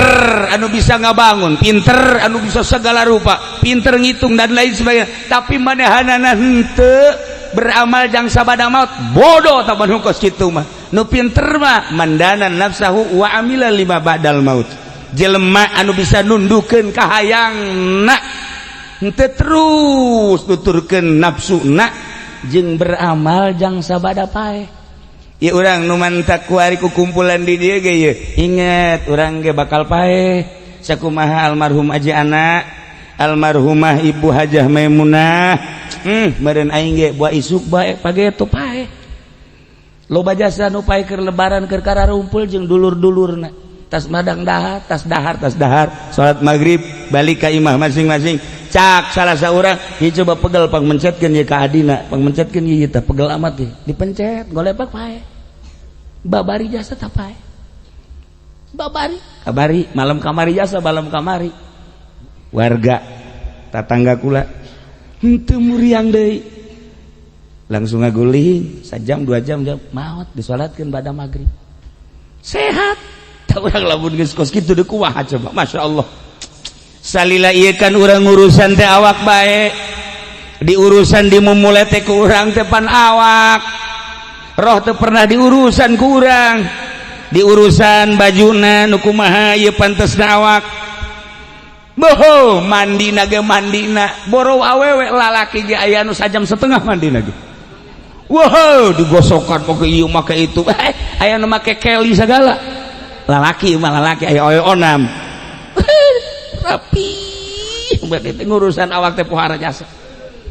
anu bisa ngabangun, pinter anu bisa segala rupa, pinter ngitung dan lain sebagainya. Tapi manehanana henteu beramal jang sabada maut, bodoh taman kos kitu mah. Nu pinter mah man dana nafsahu wa amila lima ba'dal maut. Jelema anu bisa nundukeun kahayangna, henteu terus nuturkeun nafsuna jeung beramal jang sabada paeh. Ya urang nu mantak kuari ku kumpulan di dieu ge ye. Inget urang ge bakal paeh. Sakumaha almarhum Aji Anak, almarhumah Ibu Hajah Maimunah. Meureun aing ge buah isuk bae pageto paeh. Loba jasa nu paeh keur lebaran keur kararumpul jeung dulur-dulurna. Tas madang dahar, tas dahar, tas dahar, salat maghrib balik ka imah masing-masing. Cak salah seorang, ieu coba pegel pang mencetkeun ye ka adina, pang mencetkeun ieu teh pegel amat ye. Dipencet, golepak paeh. Babari jasa tah paeh. Babari, kabari, malam kamari jasa, malam kamari. Warga tatangga kula henteu muriang deui. Langsung ngaguling sajam 2 jam jam maot disolatkeun bada maghrib. Sehat. Tah urang lamun geus kos kitu deui kumaha coba, Masya Allah. Salila ieu kan urang urusan teh awak bae. Di urusan dimumule teh ku urang teh pan awak. Roh teh pernah diurusan ku urang. Di urusan bajuna nu kumaha ieu pantesna awak. Boho mandina ge mandina boro awewe lalaki ge aya nu sajam setengah mandina ge. Wow, digosokan make ieu make itu. Aya nu make keli segala. Lalaki mah lalaki aya oyo onam. Rapi. Berarti ngurusan awak teh pohara jasa.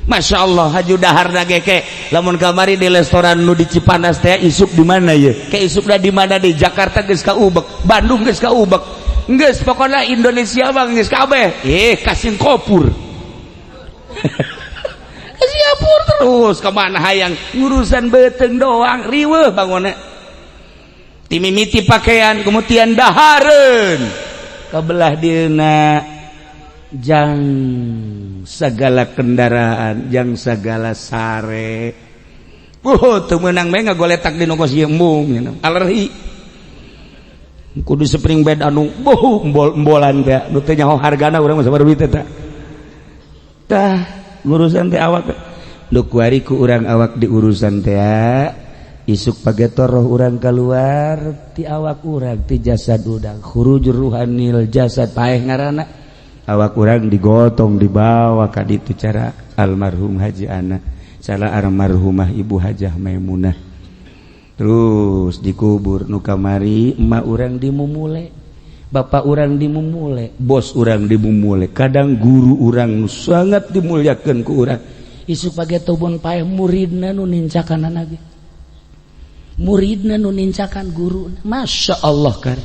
Masya Allah haju dahar ge ke. Lamun kamari di restoran nu di Cipanas teh isuk di mana ye? Ke isukna di mana di Jakarta geus kaubek, Bandung geus kaubek. Geus pokona Indonesia mah geus kabeh. Ka Singapura. Ka Singapura terus kemana hayang ngurusan beuteung doang riweuh bangunna. Timimiti pakaian kemudian dahareun kabelah dieuna jang segala kendaraan jang segala sare. Teu meunang bae ngagoletak di nu kos ieu embung alergi. Kudu spring bed anu boh embol-embolan teh nu teu nyaho hargana urang mah sabar duit teh. Tah ngurusan teh awak nu kuari ku urang awak diurusan teh isuk pagetor roh urang keluar ti awak urang ti jasad urang khurujur ruhanil jasad paeh ngaranna awak urang digotong dibawa ka ditu cara almarhum Haji Ana cara almarhumah Ibu Hajah Maimunah terus dikubur nu kamari emak urang dimumule bapak urang dimumule bos urang dimumule kadang guru urang sangat dimuliakeun ku urang isuk pageto pun paeh muridna nu nincakanana ge muridna nu nincakan guru. Masya Allah kar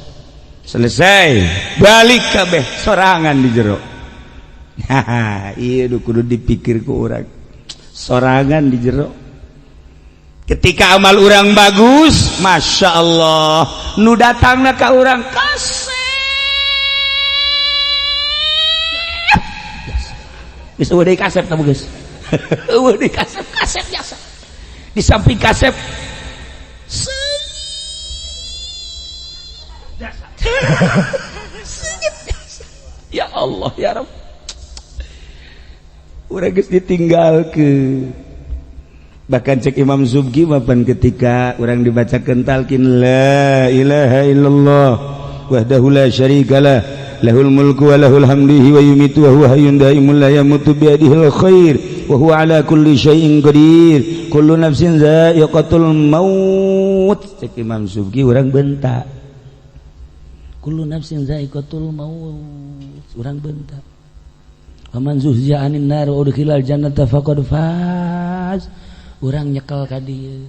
selesai balik kabeh sorangan di jero. Haha ieu nu kudu dipikir ku urang sorangan di jero. Ketika amal urang bagus Masya Allah nu datangna ka urang kasep geus eueuh deui kasep tah geus eueuh deui kasep kasep jasa di samping kasep ya Allah ya Rabb urang geus ditinggalkeun. Bahkan cek Imam Subki mapan ketika urang dibacakeun talqin la ilaha illallah wahdahu la syarikalah lahul mulku wa lahul hamdu wa yumitu wa huwa hayyun daimun la yamutu bi yadihil khair wa huwa ala kulli syai'in qadir kullu nafsin za'iqatul maut. Cek Imam Subki urang bentak kullu nafsin za'iqatul maut urang bentak faman zuhziha 'anil nar wa udkhilal jannata faqad faz urang nyekel ka dieu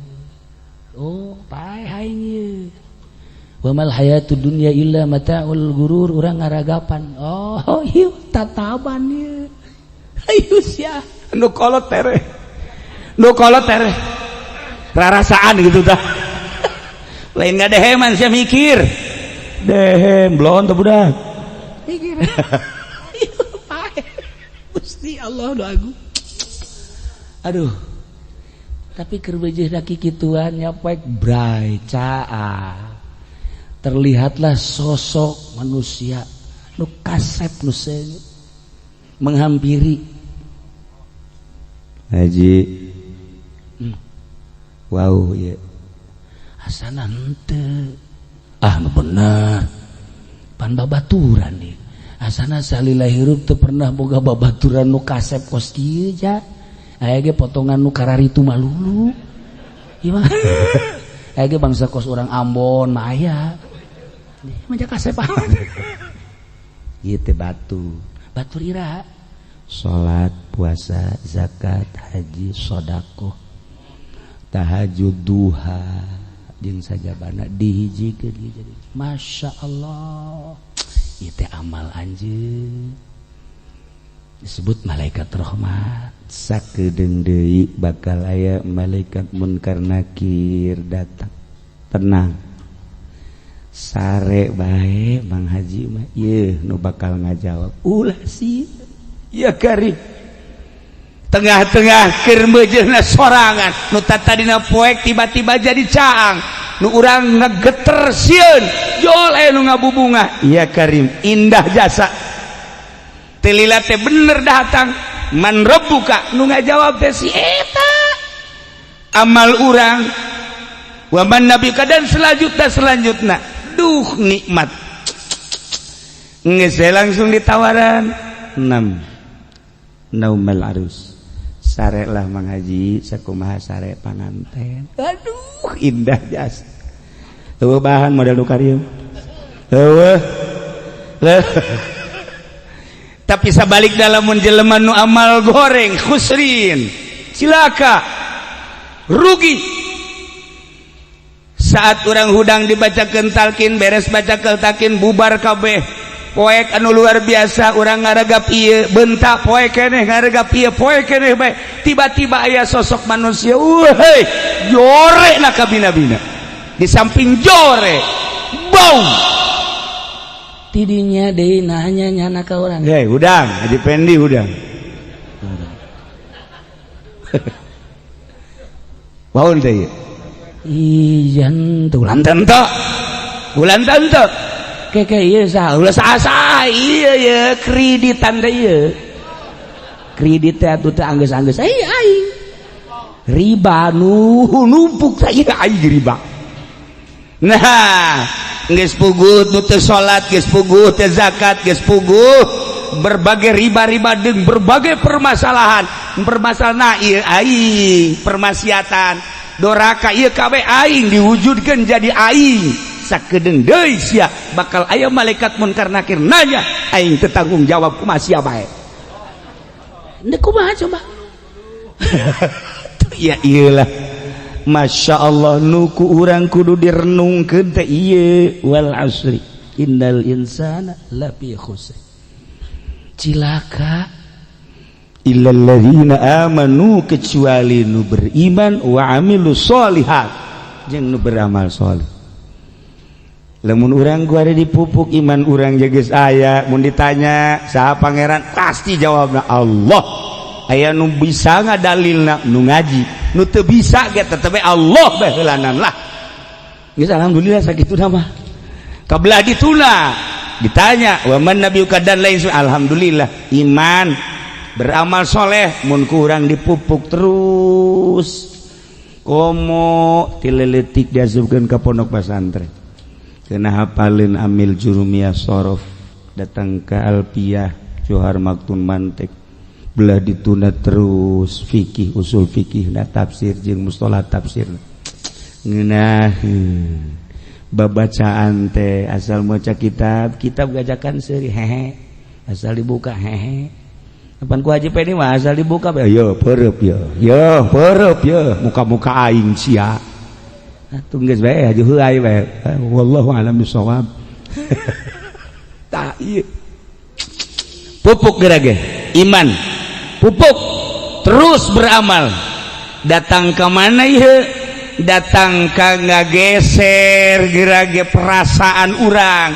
oh paeh aing ieu wa mal hayatud dunya illa mata'ul gurur urang ngaragapan oh ieu tataban ieu ayo sia nu kolot tereh nu kolot tereh rarasaan gitu tah lain ngadeheman sia mikir dehem blon teh budak mikir. Ieu paeh Gusti Allah nu agung. Aduh, tapi keur beujeuh kikituan nya, poek bray caa, terlihatlah sosok manusia nu kasep, nu seungit menghampiri. Haji. Wow ya. Asana henteu ah, nu bener pan babaturan nih. Asana salila hirup teu pernah boga babaturan nu kasep kos kieu ja. Aya ge potongan nu kararitu malulu ieu mah. Aya ge bangsa kos urang Ambon mah aya mah kasep amat. Ieu teh batu. Batur ira? Salat, puasa, zakat, haji, sodakoh, tahajud, duha jeung sajabana dihijikeun jadi Masya Allah, ieu teh amal anjeun disebut malaikat rahmat. Sakedeung deui bakal aya malaikat Munkar Nakir datang. Tenang, sare bae Bang Haji mah. Ieu nu bakal ngajawab, ulah sih ya karim. Tengah-tengah keur meujeuna sorangan, nu tadina poek tiba-tiba jadi caang, nu urang ngegeter sieun jol aya nu ngabubunga. Ya karim, indah jasa telila teh bener datang. Man rabbuka, nu ngajawab teh si eta amal urang. Wa man nabiyuka, dan selanjutnya selanjutnya. Duh, nikmat. Geus langsung ditawaran enam naumal arus. Sare lah Mang Haji, sakumaha sare panganten. Aduh, indah jasa. Eueuh bahan modal nu karieu, eueuh. Tapi sabalik dalam jelema nu amal goreng, khusrin, cilaka, rugi. Saat orang hudang dibaca talkin, beres baca talkin, bubar kabeh, poek anu luar biasa, orang ngaragap ieu bentak, poek keneh ngaragap ieu, poek keneh bae. Tiba-tiba aya sosok manusia, wah, jore na kabina-bina. Di samping jore, bau. Tidinya deui nanya nyana ka urang. Hei, hudang Haji Pendi, hudang. Waun teh ieu. Ijan tuh. Ulan tente, ulan tente. Keke ieu saha? Ulah sasa iya ya, kreditan teh ieu. Kredit teh atuh teh anggeus-anggeus ai aing riba nu numpuk teh ieu aing riba. Nah, geus puguh nu teu salat, geus puguh teu zakat, geus puguh berbagai riba-riba jeung berbagai permasalahan. Permasalahan ieu aing, permaksiatan, doraka ieu kabeh aing diwujudkeun jadi aing. Sakedeung deui sia bakal aya malaikat Munkar Nakir nanya, aing teu tanggung jawab, kumaha sia bae? Ndek kumaha coba? Ya iyalah, Masya Allah, nuku urang kudu direnungkeun teh ieu, wal asri innal insana lafi khusr, cilaka. Illal ladzina amanu, kecuali nu beriman, wa amilu sholihat, jeung nu beramal soleh. Lamun urang gua ada dipupuk iman urang geus aya, mun ditanya saha pangeran, pasti jawabna Allah. Aya nu bisa ngadalilna nu ngaji, nu teu bisa ge tetep Allah bae heulanan lah. Geus, alhamdulillah sakitu mah. Kabelah dituna ditanya wa man nabiyuka dan lain, alhamdulillah iman, beramal soleh mun kurang dipupuk terus, komo tileletik diasupkeun ka pondok pesantren, kena hafalin amil, jurumiyah, sorof, datang ke alpiyah, johar, maktun, mantek, belah ditunda terus fikih, usul fikih, nah tafsir jeung mustolah tafsir. Ngeunah babacaan teh asal maca kitab, kitab gajakan seuri hehe, asal dibuka hehe. Apan ku Haji Pedi mah asal dibuka bae, yo peureub yo, yo peureub yo, muka-muka aing sia. Atuh geus bae haji heulai bae. Wallahu a'lam bissawab. Tah ieu. Pupuk gerage iman. Pupuk terus beramal. Datang ke mana ieu? Datang ka ngageser gerage perasaan urang.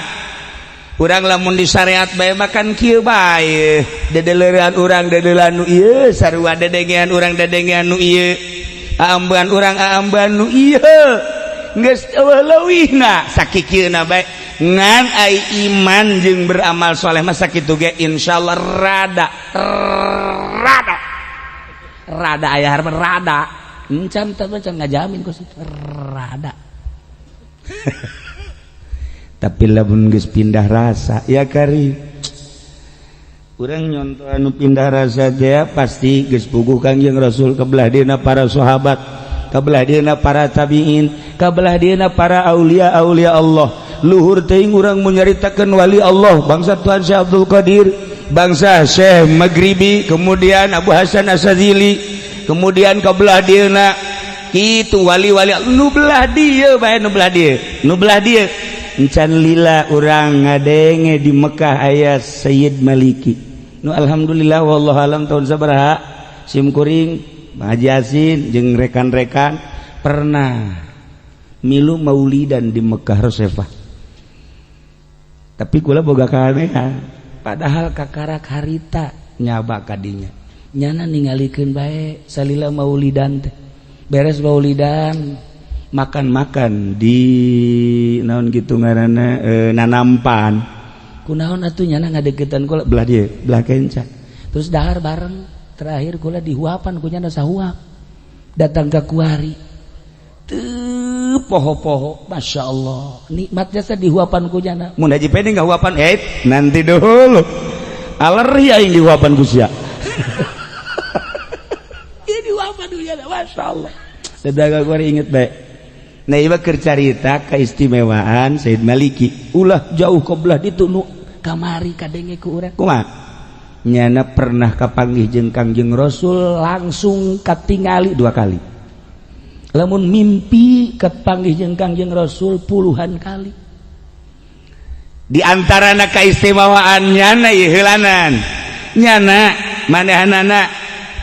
Urang lamun di syariat bae makan kieu bae, dedeleurean urang dedeulan nu ieu, sarua dedengean urang dedengean nu ieu, aambean urang aambean nu ieu, geus eueuh leuwihna sakikieuna bae. Ngan ai iman jeung beramal soleh mah sakitu ge insyaallah rada rada rada aya harapan rada encan, tapi encan ngajamin kos itu rada. Tapi lamun geus pindah rasa ya kari urang nyontoh anu pindah rasa teh pasti geus puguh Kangjeng Rasul, kebelah dieuna para sahabat, kabelah dieuna para tabiin, kabelah dieuna para aulia aulia Allah. Luhur teuing urang mun nyaritakeun wali Allah, bangsa Tuhan Syekh Abdul Qadir, bangsa Syekh Maghribi, kemudian Abu Hasan Asy-Syadzili, kemudian kabelah dieuna kitu wali-wali nu belah dieu bae, nu belah dieu, nu belah dieu. Encan lila urang ngadenge di Mekah aya Sayyid Maliki nu alhamdulillah, wallahu alam tahun sabaraha sim kuring Bang Haji Yasin jeung rekan-rekan pernah milu maulidan di Mekah Rosefah. Tapi kula boga kaanehan, padahal kakarak harita nyaba kadinya, nyana ningalikeun bae salila maulidan teh. Beres maulidan makan-makan di naon gitu ngaranna, nanampan kunaon atuh, nyana ngadeukeutan kula belah dieu, belah kenca, terus dahar bareng. Terakhir kula dihuapan ku nyana, sahuap datang ke kuari teu poho-poho. Masya Allah, nikmatnya teh dihuapan ku nyana. Mun Haji Pedi nggak huapan, eh nanti dulu, alergi aing dihuapan ku sia. Ieu dihuapan ku nyana, Masya Allah. Datang ke kuari inget bae. Nah, ieu keur carita keistimewaan Sayyid Maliki. Ulah jauh ke belah ditu, nu kamari kadenge ku urang kumaha nyana pernah kapanggih jeung Kangjeng Rasul langsung, katingali dua kali. Lamun mimpi kapanggih jeung Kangjeng Rasul puluhan kali. Di antara keistimewaan nyana ieu heulanan, nyana manehanana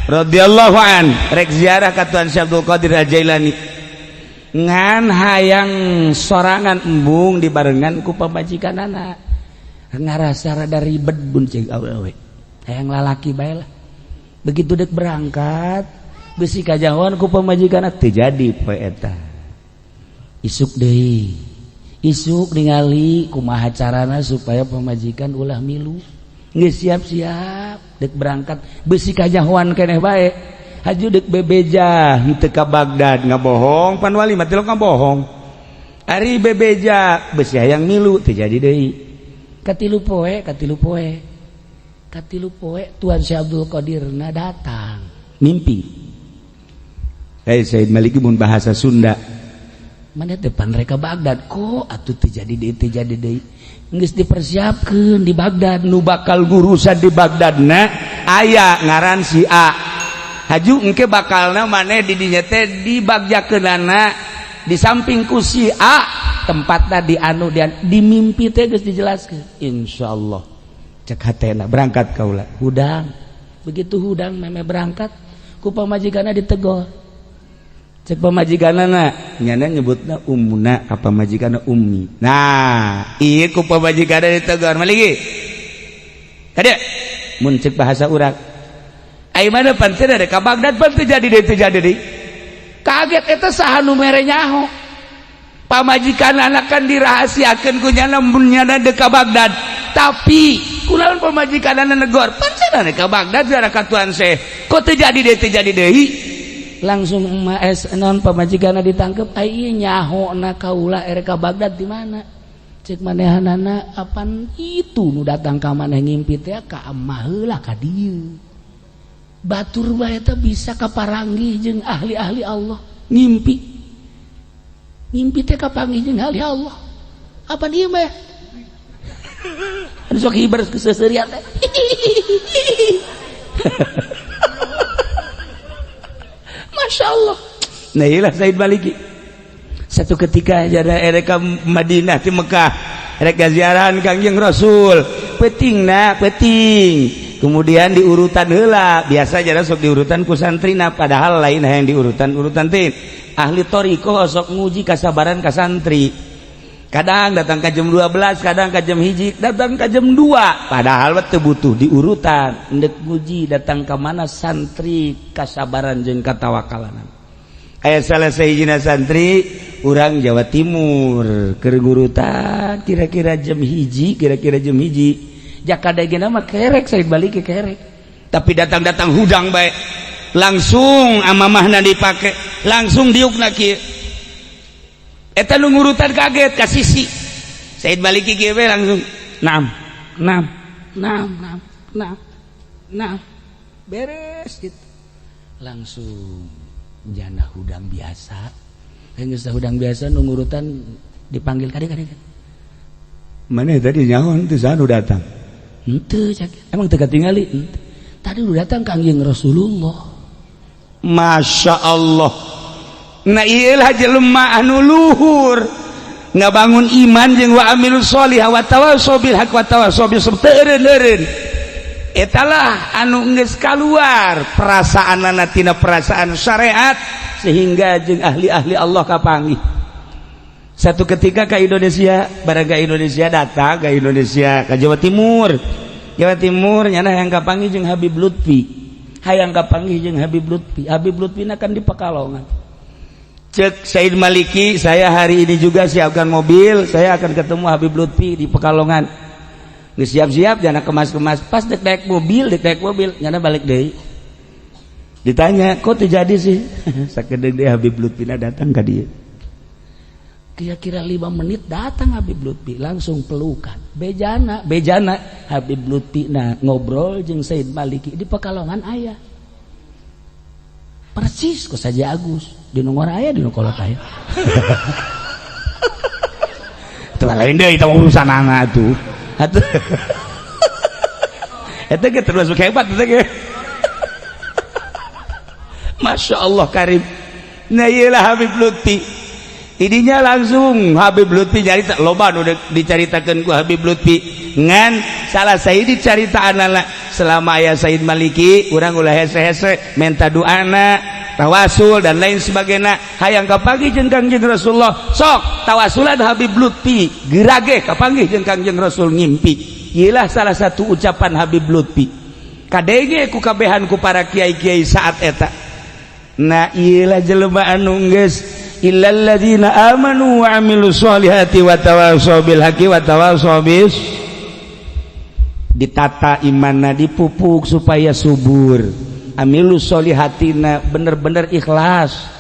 radhiyallahu an rek ziarah ka Tuan Syekh Abdul Qadir Al-Jailani, ngan hayang sorangan, embung dibarengan ku pamajikanana, ngarasa rada ribet bun cek awewe, hayang lalaki bae lah. Begitu dek berangkat besi kajauhan ku pamajikan, teu jadi poe eta. Isuk deui, isuk ningali kumaha carana supaya pamajikan ulah milu. Geus siap-siap dek berangkat, besi kajahuan keneh bae. Haju dek bebeja henteu ka Baghdad, ngabohong pan wali mah tilok ngabohong. Ari bebeja besi hayang milu, teu jadi deui. Katilu poe, katilu poe, katilu poe, Tuan Syekh Abdul Qadirna datang mimpi. Hei Said Maliki, mun bahasa Sunda mana depan mereka Baghdad kok atuh teu jadi deui, teu jadi deui. Geus dipersiapkeun di Baghdad, nu bakal ngurusan di Baghdad na aya ngaran si A. Haju engke bakalna maneh di dinya teh dibagjakeunana di samping ku si A, tempatna di anu di, di mimpi teh geus dijelaskeun. Insyaallah cek hatena, berangkat kaula hudang. Begitu hudang meme berangkat, ku pamajikanna ditegor. Cek pamajikanana, nyana nyebutna umuna ka pamajikanna ummi. Nah, ieu ku pamajikanna ditegor, maligi kade mun cek bahasa urang ai mana pan teu ka Baghdad, pan teu jadi deui, teu jadi deui. Kaget eta, saha nu mere nyaho? Pamajikan anak kan dirahasiakeun ku nyana mun nyana deuk ka Baghdad. Tapi kunaon pamajikanana negor, pan cenah ka Baghdad ziarah ka Tuan Syekh, kok teu jadi deui, teu jadi deui? Langsung emak es non pamajikanna ditangkep, ai ieu nyaho na kaula erek ka Baghdad di mana? Cek manehanana, apan itu nu datang ka maneh ngimpi teh ka emah heula ka dieu. Batur bae eta bisa kaparanggih jeung ahli-ahli Allah. Ngimpi, ngimpi teh kapanggih jeung ahli Allah. Apa ieu mah anu sok hiber keseuserian teh? Masya Allah. Nah, iyalah Said Maliki. Satu ketika jada erek ka Madinah di Mekah, erek ziarahan Kangjeng Rasul, peting na peting. Kemudian diurutan heula, biasa jada sok diurutan ku santrina, padahal lain yang diurutan urutan teh. Ahli thoriqoh sok nguji kasabaran ka santri. Kadang datang ke jam 12, kadang ke jam 1, datang ke jam 2. Padahal teu butuh diurutan. Ndek nguji datang ke mana santri kasabaran jeung katawakalanan. Aya salah sahijina santri urang Jawa Timur keur gurutan kira-kira jam 1, kira-kira jam 1. Jakada gena mah kerek saya balik ke kerek. Tapi datang-datang hudang bae. Langsung amamahna dipake, langsung diukna kieu. Eta nu ngurutan kaget ka sisi. Said Maliki kieu we langsung naam, naam, naam, naam, naam, naam. Beres gitu. Langsung jana hudang biasa. Geus hudang biasa nu ngurutan dipanggil kade-kade. Mana tadi nyaho teu saha nu datang? Henteu cak. Emang teu katingali? Henteu. Tadi udah datang Kangjeng Rasulullah. Masya Allah. Nah iyalah jelema anu luhur ngabangun iman jeung wa amilus sholihah wa tawassaw bil haqq wa tawassaw bis sabr, teu eureun-eureun. Etalah anu geus kaluar perasaanana tina perasaan syariat sehingga jeung ahli-ahli Allah kapanggih. Satu ketika ke Indonesia, barang ke Indonesia, datang ke Indonesia, ke Jawa Timur. Jawa Timur nyana hayang kapanggih jeung Habib Lutfi, hayang kapanggih jeung Habib Lutfi. Habib Lutfi kan di Pekalongan. Cek Said Maliki, saya hari ini juga siapkan mobil, saya akan ketemu Habib Lutfi di Pekalongan. Geus siap-siap jana kemas-kemas, pas dek naik mobil, dek naik mobil nyana balik deui. Ditanya, kok terjadi sih? Sakedeung deui Habib Lutfi datang ka dieu. Kira-kira 5 menit datang Habib Lutfi, langsung pelukan. Bejana bejana Habib Lutfi, nah ngobrol jeung Said Maliki di Pekalongan. Aya persis kok saja Agus di nongor aya di kolot aya. Itu lain deh, itu urusan anak tuh. Atuh eta ge termasuk hebat eta ge. Masya Allah Karim. Nah, iyalah Habib Lutfi. Idinya langsung Habib Lutfi nyarita, loba nu dicaritakeun ku Habib Lutfi. Ngan salah saya dicarita anak selama aya Said Maliki, urang ulah hese-hese minta doana, tawasul dan lain sebagainya. Hayang kapanggih jeung Kangjeng Rasulullah, sok tawasulan Habib Lutfi, gerage kapanggih jeung Kangjeng Rasul ngimpi. Iyalah salah satu ucapan Habib Lutfi kadenge ku kabehan ku para kiai-kiai saat eta. Nah, iyalah jelema anu geus illal ladzina amanu wa amilus solihati wa tawassaw bil haqqi wa tawassaw bis. Ditata imanna, dipupuk supaya subur, amilus solihatina bener-bener ikhlas,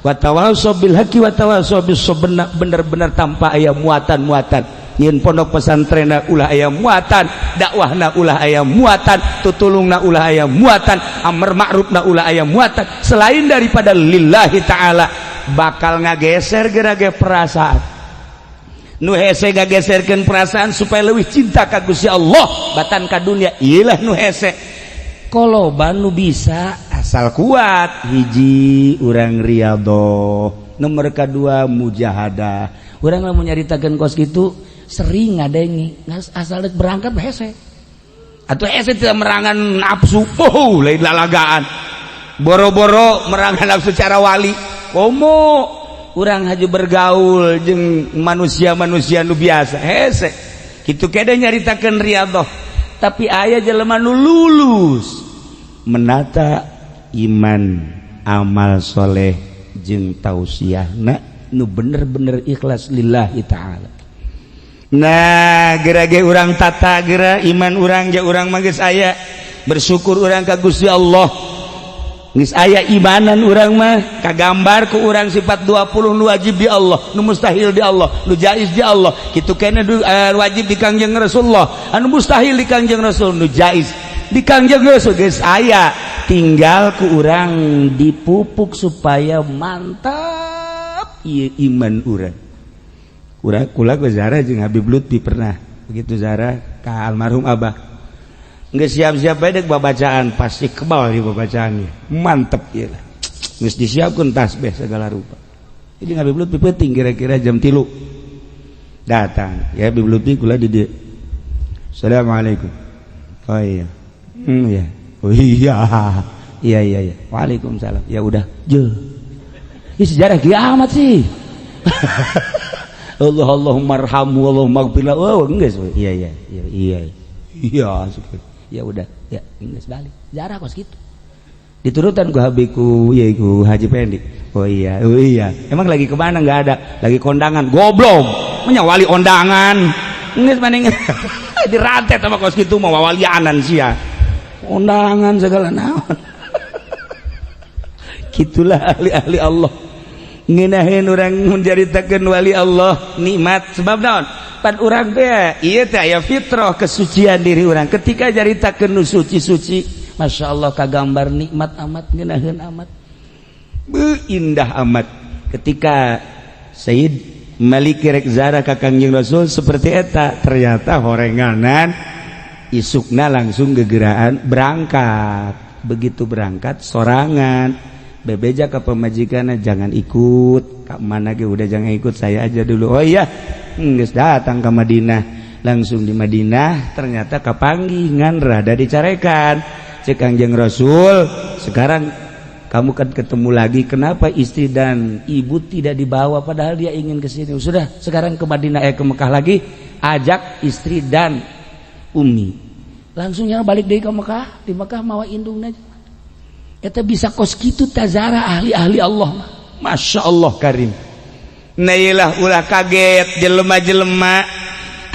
wa tawassaw bil haqqi wa tawassaw bis sabr, bener-bener tanpa aya muatan-muatan. Nyin pondok pesantren ulah aya muatan, dakwahna ulah aya muatan, tutulungna ulah aya muatan, amar ma'rufna ulah aya muatan selain daripada lillahi ta'ala. Bakal ngageser gerage perasaan nu hese, ngageserkeun perasaan supaya lebih cinta ka Gusti Allah batan ka dunia. Iyalah nu hese koloba nu bisa asal kuat. Hiji, urang riyadhoh, nomor kedua mujahadah. Urang lamun nyaritakeun kos kitu sering ngadengi, asal dek berangkat hese atau hese tidak merangan nafsu. Oh, lain lalagaan, boro-boro merangan nafsu cara wali. Komo urang haju bergaul jeung manusia-manusia nu biasa hese kitu kede nyaritakeun riyadhah. Tapi aya jelema nu lulus menata iman, amal soleh jeung tausiahna nu bener-bener ikhlas lillahi ta'ala. Nah, gerage urang tata gera iman urang ja urang mah geus aya, bersyukur urang ka Gusti Allah geus aya imanan. Urang mah kagambar ku urang sifat 20, nu wajib di Allah, nu mustahil di Allah, nu jaiz di Allah. Kitu kene wajib di Kangjeng Rasulullah, anu mustahil di Kangjeng Rasul, nu jaiz di Kangjeng Rasul geus aya, tinggal ku urang dipupuk supaya mantap ieu iman urang. Urang kula ke Zara jeung Habib Lutfi pernah begitu Zara ka almarhum Abah. Nggak siap-siap bae dek babacaan, pasti kebal di babacaannya, mantep ieu lah. Geus disiapkeun tasbih segala rupa. Jadi Habib Lutfi penting kira-kira jam 3 datang ya Habib Lutfi, kula di dieu. Assalamualaikum. Oh iya, iya, oh iya, iya, iya, iya, waalaikumsalam. Ya udah je. Ini sejarah kiamat sih. Allah Allahummarhamhu Allahummaghfirlah. Oh, geus, iya iya iya iya iya, ya udah ya, geus balik jarah kos kitu. Diturutan ku habiku ya, ku Haji Pendi. Oh iya, oh iya, emang lagi kemana? Nggak ada, lagi kondangan. Goblok, wali kondangan geus maning dirantet sama kos kitu mah, walianan sia, undangan segala naon. Gitulah ahli-ahli Allah. Ngenahin orang menceritakan wali Allah nikmat, sebab naon? Pan urang teh ieu teh aya fitrah kesucian diri urang. Ketika caritakeun nu suci-suci, Masya Allah, kagambar nikmat amat, ngenaheun amat. Beuh, indah amat ketika Sayyid Malik rek ziarah ka Kangjeng Rasul seperti eta. Ternyata horenganan isukna langsung gegeraan berangkat. Begitu berangkat sorangan, bebeja ke pemajikan, "Jangan ikut ke mana ge, udah jangan ikut, saya aja dulu." Oh iya, geus datang ke Madinah. Langsung di Madinah ternyata kapanggih ngan rada dicarekan. Cek Kangjeng Rasul, "Sekarang kamu kan ketemu lagi, kenapa istri dan ibu tidak dibawa, padahal dia ingin ke sini? Sudah, sekarang ke Madinah, eh, ke Mekah lagi, ajak istri dan umi." Langsungnya balik dari ke Mekah, di Mekah mawa indungna. Eta bisa kos kitu tazara ahli-ahli Allah mah. Masya Allah karim. Nah, iyalah, ulah kaget jelema-jelema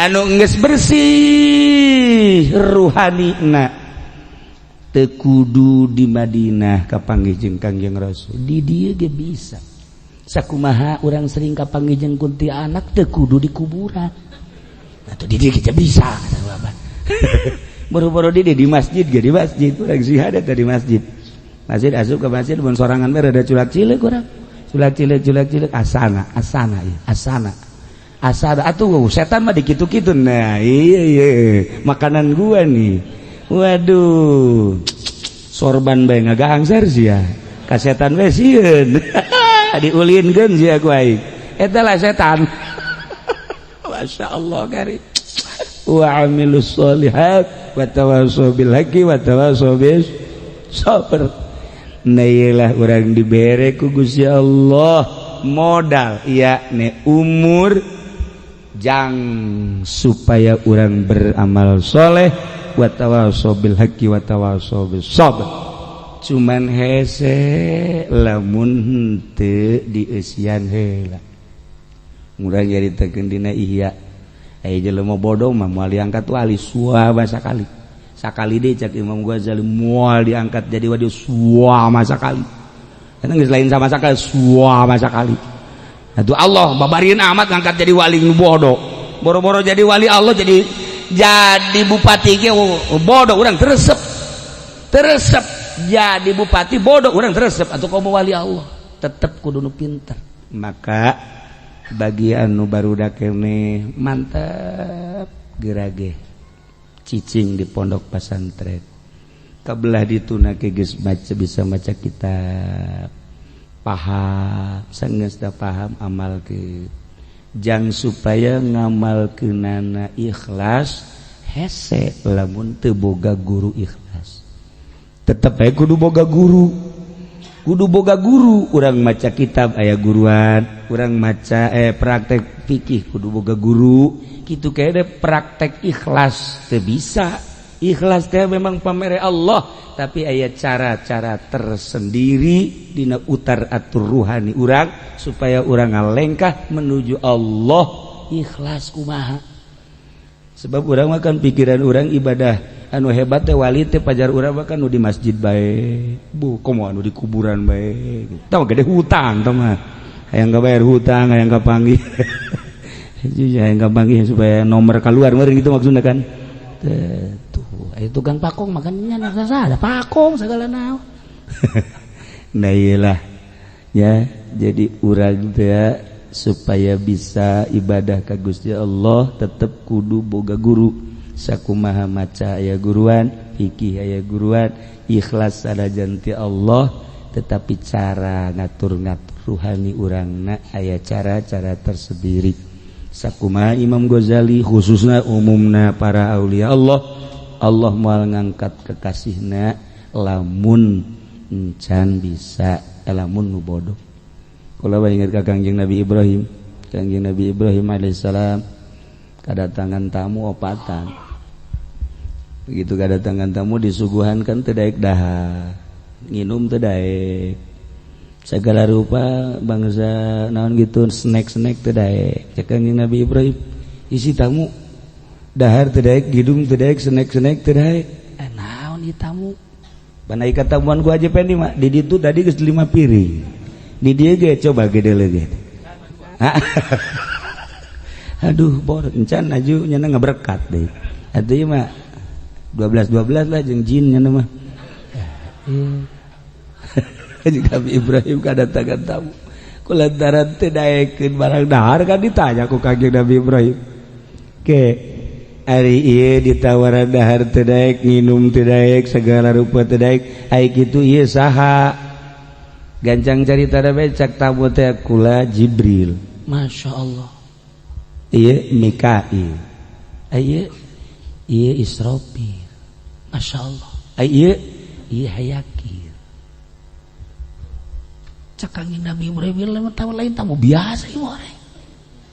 anu geus bersih ruhani na teu kudu di Madinah kapanggih jeung Kangjeng Rasul, di dieu ge bisa. Sakumaha urang sering kapanggih jeung kuntilanak teu kudu di kuburan. Atau di dieu ge bisa, kata Bapak. Boro-boro di masjid ge, di masjid urang syahadat di masjid. Masjid, asup ke masjid mun sorangan mah rada culak cileuk urang. Culak cileuk, culak cileuk, asana asana ieu, asana asana atuh setan mah dikitu-kitu. Nah, iya iya, makanan gua nih. Waduh, sorban bae ngagangsar sia ka setan we, sieun diulinkeun sia ku aing. Eta lah setan. Masya Allah karim. Wa amilus sholihat wa tawassaw bil haqqi wa tawassaw bis sabr. Nah, iyalah, urang dibere ku Gusti Allah modal ya ne umur jang supaya urang beramal soleh, wa tawassaw bil haqqi wa tawassaw bis sabr. Cuman hese lamun henteu dieusian heula. Urang nyaritakeun dina Ihya, aya jelema bodoh mah moal diangkat wali suah sakali. Sakali deh, cak Imam Ghazali, moal diangkat jadi wali suah sakali. Eta geus lain sama sakali, suah sakali. Atuh Allah babarin amat ngangkat jadi wali nu bodoh. Boro-boro jadi wali Allah, jadi bupati ge bodoh urang teresep. Teresep jadi bupati bodoh urang teresep, atau kamu wali Allah tetep kudu nu pinter. Maka bagi anu barudak keneh, mantap gerage cicing di pondok pesantren, kabelah dituna ke geus baca, bisa maca kitab, paham. Sanggeus da paham, amal ke jang supaya ngamal kenana ikhlas. Hese lamun teu boga guru ikhlas, tetep bae kudu boga guru, kudu boga guru. Urang maca kitab aya guruan, urang maca praktek fikih kudu boga guru. Gitu kayak praktek ikhlas teu bisa. Ikhlas teh memang pamere Allah, tapi aya cara-cara tersendiri dina utar atur ruhani urang supaya urang ngalengkah menuju Allah. Ikhlas kumaha? Sebab urang makan pikiran urang ibadah anu hebat teh, wali teh, pajar urang makan nu di masjid bae, bu komo anu di kuburan bae. Tahu gede hutang tah mah, hayang bayar hutang, hayang kapanggih, hayang kapanggih supaya nomor keluar meureun gitu maksudnya kan. Tuh aya tukang pakong makannya ada pakong segala naon. Nah, iyalah ya, jadi urang teh supaya bisa ibadah ka Gusti Allah tetep kudu boga guru. Sakumaha maca aya guruan, fikih aya guruan, ikhlas sanajan ti Allah, tetapi cara ngatur-ngatur ruhani urangna aya cara-cara tersendiri. Sakumaha Imam Ghazali, khususnya umumna para aulia Allah, Allah moal ngangkat kekasihna lamun encan bisa, lamun nu bodoh. Kula ingat ka Kangjeng Nabi Ibrahim. Kangjeng Nabi Ibrahim alaihissalam kedatangan tamu opatan. Begitu kedatangan tamu disuguhan kan teu daek dahar, nginum teu daek, segala rupa bangsa naon gitu snack-snack teu daek. Cek Kangjeng Nabi Ibrahim, isi tamu dahar teu daek, nginum teu daek, snack-snack teu daek. Naon ieu tamu? Panai katamuan ku aja pendi mah di ditu tadi geus 5 piring. Di dieu ge coba gede leuge. Aduh, bor encan aju nyana ngaberkat deui. Atuh ieu mah 12 12 lah jeung jin nyana mah. Kanjeng Nabi Ibrahim kadatangan tamu. Kulantaran teu daekeun barang dahar kan ditanya ku Kanjeng Nabi Ibrahim. Ke ari ieu ditawaran dahar teu daek, nginum teu daek, segala rupa teu daek, ai kitu ieu saha? Gancang carita da bae cak tamu teh kula Jibril. Masya Allah. Ieu Mikail. Ieu ieu Israfil. Masya Allah. Ieu ieu Hayakir. Cak Kangjeng Nabi Ibrahim lain tamu lain tamu biasa ieu orang.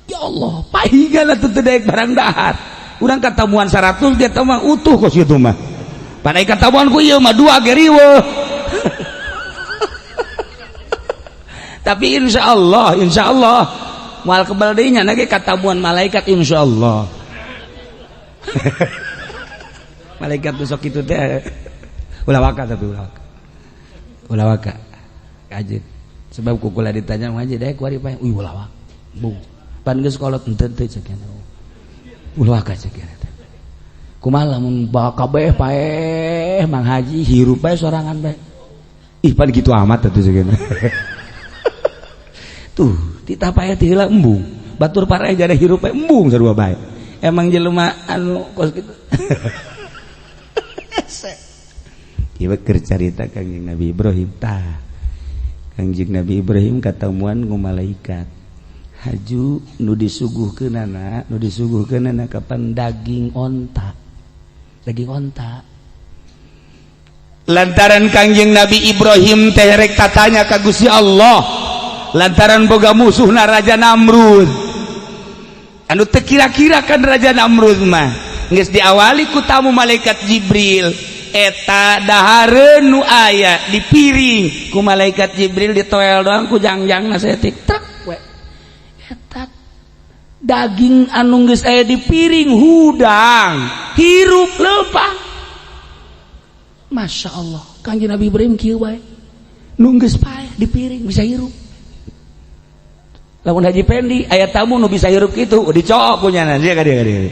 Ya Allah, pahingan atuh teu daek barang dahar. Urang katamuan 100 dia mah utuh kos kitu mah. Panai katamuan ku ieu mah dua ge riweuh. Tapi insyaallah moal kebal deui nya ge katamuan malaikat insyaallah. Malaikat besok itu teh ulah waka tapi ulah waka. Ulah waka. Kajeun. Sebab ku kula ditanya mah aja daek kuari pae. Uy ulah waka. Bung. Pan geus kolot henteu teu cek nya. Ulah waka cek nya teh. Kumaha lamun kabeh paeh Mang Haji hirup bae sorangan bae. Ih pan kitu amat atuh cek nya. Tuh, titah paeh teh heula embung. Batur pareh jadi hirup bae embung sarua bae. Emang jelema anu kos kitu. Ieu keur carita Kangjeng Nabi Ibrahim tah. Kangjeng Nabi Ibrahim katamuan ku malaikat. Haju nu disuguhkeunana, nu disuguhkeunana kapan daging onta. Daging onta. Lantaran Kangjeng Nabi Ibrahim teh rek tatanya ka Gusti Allah. Lantaran boga musuhna Raja Namrud. Anu teu kira-kira kan Raja Namrud mah geus diawali ku tamu malaikat Jibril. Eta dahareun nu aya di piring ku malaikat Jibril ditoel doang ku jangjangna saeutik trek we. Eta daging anu geus aya di piring hudang hirup leumpang. Masya Allah, Kangjeng Nabi Ibrahim kieu bae. Nu geus paeh di piring bisa hirup. Lamun Haji Pendi aya tamu nu bisa hirup kitu dicok ku nyana dia ka dieu.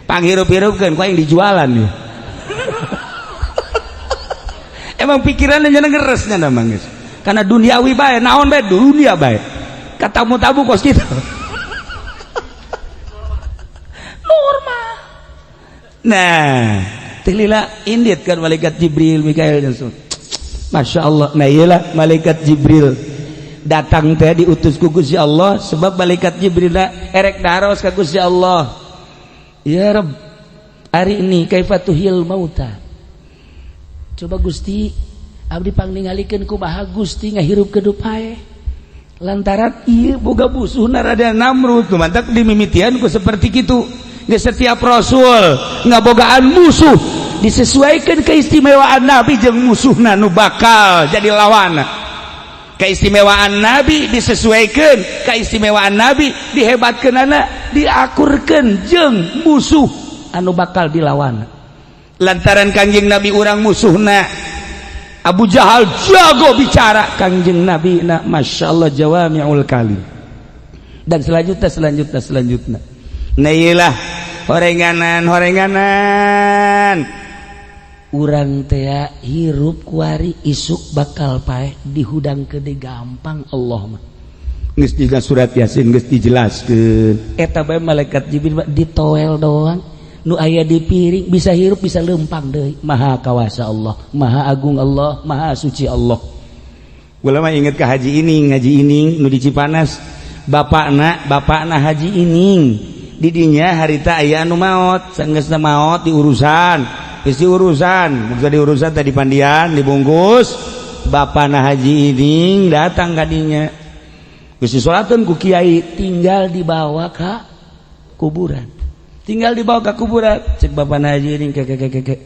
Panghirup-hirupkeun ku aing dijualan nih. Emang pikirannya nyana ngeres nyana mah geus. Karena duniawi bae, naon bae dunia bae. Katamu-tamu kos kitu. Normal. Nah, teh lila indit kan malaikat Jibril, Mikail dan semua. Masya Allah. Nah iyalah malaikat Jibril datang teh diutus ku Gusti Allah sebab malaikat Jibril erek daros ka Gusti Allah. Ya Rabb, hari ini kaifa tuhil mauta. Coba Gusti abdi pangningalikeun kumaha Gusti ngahirupkeun nu paeh. Lantaran ieu boga musuhna Raja Namrud nu mantak dimimitian ku seperti kitu. Geus setiap rasul ngabogaan musuh disesuaikan keistimewaan nabi jeung musuhna nu bakal jadi lawan. Keistimewaan nabi disesuaikan, keistimewaan nabi dihebatkeunana, diakurkeun jeung musuh anu bakal dilawan. Lantaran Kangjeng Nabi urang musuhna Abu Jahal jago bicara, Kangjeng Nabi na Masya Allah jawami'ul kalim. Dan selanjutnya selanjutnya selanjutnya. Nah iyalah horenganan horenganan urang teh hirup kuari isuk bakal paeh dihudang ke gampang Allah mah. Geus dina surat Yasin geus dijelaskeun. Eta bae malaikat Jibril ditoel doang nu aya di piring bisa hirup bisa lempang deui. Maha kawasa Allah, maha agung Allah, maha suci Allah. Gua mah inget ke Haji Ining, Haji Ining nu di Cipanas. Bapakna Haji Ining. Didinya harita aya anu maot, sanggeusna maot diurusan. Geus diurusan, maksud diurusan tadi pandian dibungkus. Bapakna Haji Ining datang kadinya. Geus disolatkeun ku kiai, tinggal dibawa ka kuburan. Tinggal dibawa ke kuburan. Cek bapak haji ini, ke ke ke ke.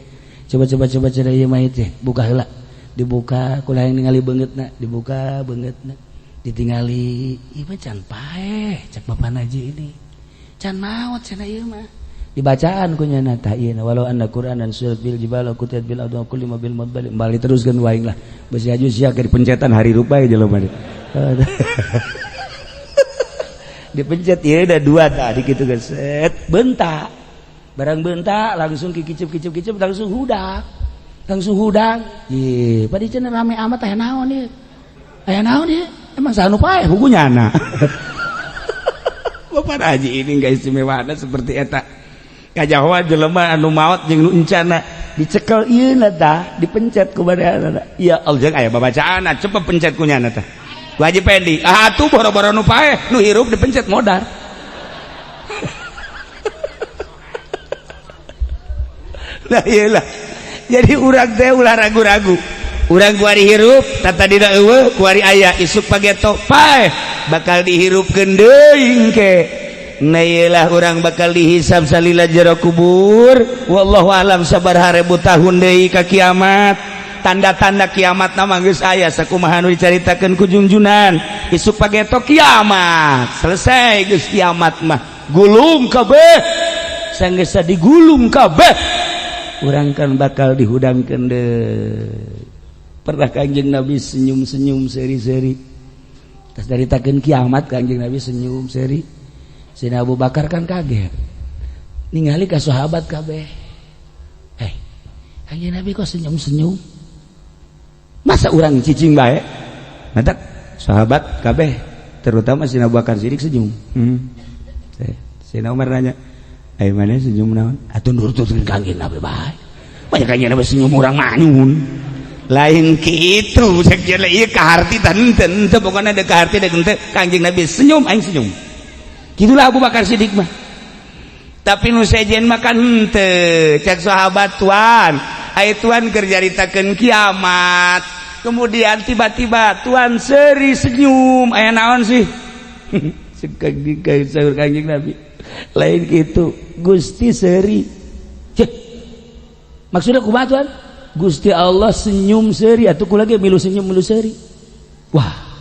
Coba coba coba cenah, ieu mayit teh, buka heula. Dibuka, kula yang ningali beungeutna, dibuka beungeutna. Ditingali, ieu mah can paeh, cek bapak haji ini. Can maot cenah ieu mah. Dibacaan ku nyana tah ieu, walau anna Qur'anan suyirat bihil jibal qutiat bil ardu kullima bil maut, balik teruskeun waing lah. Besi aju sia ke dipencetan hari rupa jelema. Dipencet ya udah dua tadi gitu kan, set bentak barang bentak langsung kicip kicip kicip, langsung hudak, langsung hudang. Ye padi cenah rame amat, aya naon ieu, aya naon ieu, emang saha nu paeh bukunya anak. Bapak Haji ini enggak istimewa seperti eta kajahoan jelema anu maot jeung nu encana dicekel ieu na tah, dipencet ku badanna. Ya Allah, jeung aya babacaan cepet pencet ku nyana tah. Wajib Pendi, ah tuh boro-boro nu paeh, nu hirup dipencet modar. Lah iyalah, jadi urang teh ulah ragu-ragu. Urang kuari hirup tata dina eueuh, kuari aya isuk pageto paeh bakal dihirupkeun deui engke. Nah iyalah, urang bakal dihisab salila jero kubur, wallahu alam sabaraha ribu tahun deui ka kiamat. Tanda-tanda kiamat nama geus aya sakumaha nu dicaritakeun ku Junjunan. Isuk pageto kiamat selesai, geus kiamat mah gulung kabeh, sanggeus digulung kabeh, urang kan bakal dihudangkeun deui. Pernah Kanjeng Nabi senyum-senyum seri-seri tas caritakeun kiamat, Kanjeng Nabi senyum seri. Sayyidina Abu Bakar kan kaget ningali ka sahabat kabeh, "Hei, Kanjeng Nabi kok senyum-senyum? Masa orang cicing bae?" Matak sahabat kabeh terutama Sayyidina Abu Bakar Siddiq senyum. Sayyidina Umar nanya, "Ayo mana senyum naon?" Atuh nurutkeun Kanjeng Nabi bae. Banyak Kanjeng Nabi senyum, urang manyun. Lain kitu cek ieu ieu kaharti tah henteu henteu, pokona deuk kaharti deuk henteu, Kanjeng Nabi senyum aing senyum. Gitulah Abu Bakar Siddiq mah. Tapi nu sejen mah kan henteu, cek sahabat, "Tuan, ai tuan keur caritakeun kiamat, kemudian tiba-tiba tuan seri senyum, aya naon sih?" Saur Kanjeng Nabi, "Lain gitu, Gusti seri." Cek maksudnya kumaha, tuan? Gusti Allah senyum seri atuh kula ge milu senyum, milu seri. Wah,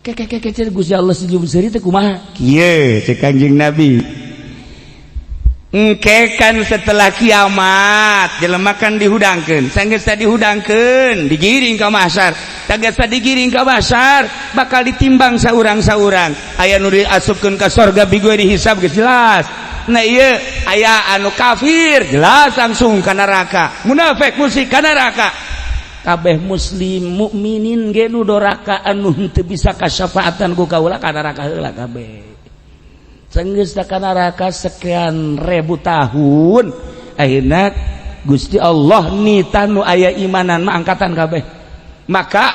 keke keke keke, Gusti Allah senyum seri teh kumaha? Kieu cek Kanjeng Nabi, engke kan setelah kiamat jelema kan dihudangkeun, sanggeus dihudangkeun digiring ka mahsyar, sanggeus digiring ka mahsyar bakal ditimbang saurang-saurang. Aya nu diasupkeun ka sorga bighairi hisab, geus jelas. Nah ieu aya anu kafir jelas langsung ka neraka, munafik musyrik ka neraka. Kabeh muslim mukminin ge nu doraka anu henteu bisa kasyafaatan ku kaula ka neraka heula kabeh. Sanggeus ka neraka sekian ribu tahun, akhirna Gusti Allah nita nu aya imanan mah angkatan kabeh, maka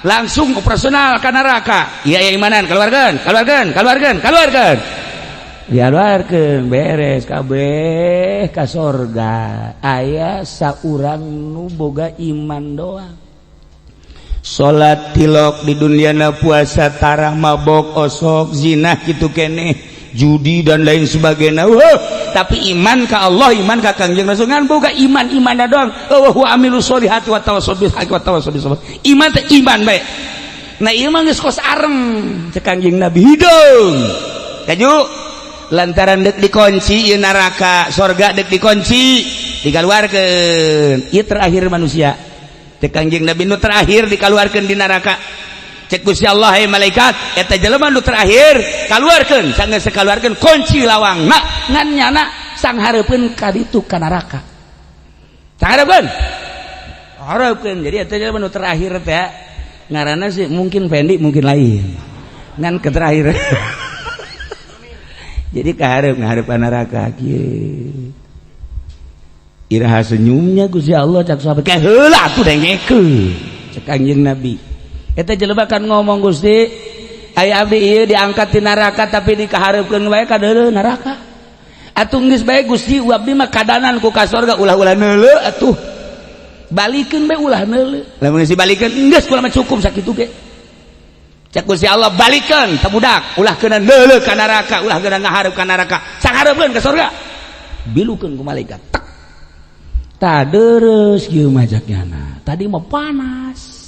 langsung operasional ka neraka. Iya, aya imanan keluarkeun, keluarkeun, keluarkeun, keluarkeun. Dialuarkeun, beres kabeh ka sorga. Aya saurang nu boga iman doang. Salat tilok di dunia, puasa tarah, mabok, osok, zina gitu kene, judi dan lain sebagainya. Wah, tapi iman ka Allah, iman ka Kangjeng Rasul, ngan boga iman, iman doang. Wa amilu sholihati wa tawassaw bil haqqi wa tawassaw bis sabr. Iman teh iman bae. Nah ieu mah geus kos areng cek Kangjeng Nabi, hidung kaju lantaran dek dikunci ieu neraka, sorga dek dikunci, dikaluarkeun. Ieu terakhir manusia. Cek Kangjeng Nabi, nu terakhir dikaluarkeun di neraka. Cek Gusti Allah, "Hei malaikat, eta jelema nu terakhir kaluarkeun." Sanggeus sekaluarkeun, kunci lawangna. Ngan nyana sanghareupeun ka ditu ka neraka. Sanghareupeun hareupeun. Jadi eta jelema nu terakhir teh ngaranna sih mungkin Fendi, mungkin lain, ngan ke terakhir. Jadi kahareup ngahareup ka neraka kieu. Iraha senyumnya Gusti Allah? Cak sahabat, "Kayak heula atuh dengekeun." Cek Kanjeng Nabi, eta jelema kan ngomong, "Gusti, aya abdi ieu diangkat di neraka tapi dikahareupeun wae ka deuleu neraka. Atuh geus bae Gusti, abdi mah kadanan ku ka sorga, ulah-ulah neuleu atuh, balikeun bae, ulah neuleu." Lamun geus dibalikeun, "Geus, kula mah cukup sakitu ge." Cek Gusti Allah balikeun teh budak, ulah keuna leuleuh ka neraka, ulah keuna ngahareup ka neraka. Sanghareupeun ka surga. Bilukeun ku malaikat. Tek. Tah deres kieu mah jaknyana. Tadi mah panas.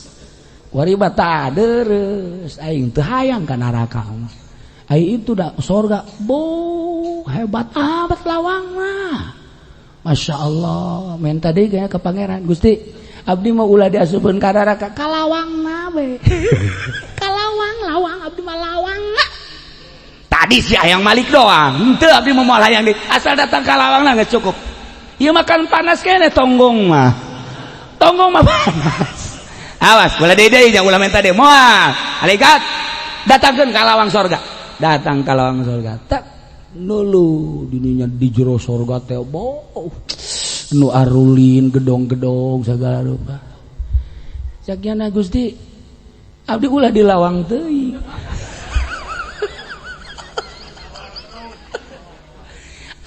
Kuari mah tah deres, aing teu hayang ka neraka mah. Ai itu dah surga, bo hebat amat lawangna. Masya Allah, minta deui kayaknya ke pangeran. Gusti, abdi mau ulah diasupkeun ka neraka, ka lawangna we. Ka lawang, lawang abdi mah lawangna. Tadi si hayang malik doang. Henteu abdi mah moal hayang deui. Asal datang ka lawangna geus cukup. Ieu makan panas keneh tonggong mah. Tonggong mah panas. Awas, ulah deui deui jangan ulah minta deui. Moal. Malaikat datangkeun ka lawang sorga. Datang ka lawang sorga. Tak nulu dininya di jero sorga teh boh nu arulin gedong-gedong segala rupa. Sakiana Gusti abdi ulah di lawang teuing.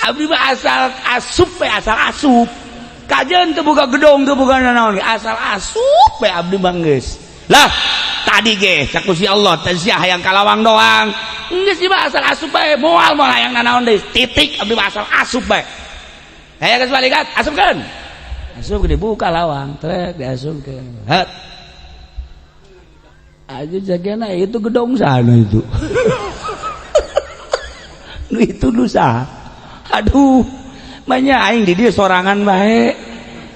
Abdi mah asal asup we, asal asup. Kajeun teu boga gedong teu boga nanaon, asal asup we abdi mah geus. Lah, tadi ge cak Gusti Allah teh sia hayang ka lawang doang. Geus mah asal asup bae, moal moal hayang nanaon deui. Titik abdi mah asal asup bae. Aya geus balikat, asupkeun. Asup dibuka lawang, trek diasupkeun. Het. Aja jagana itu gedong sana itu. Nu itu dosa. Aduh, banyak aing di dieu sorangan bae.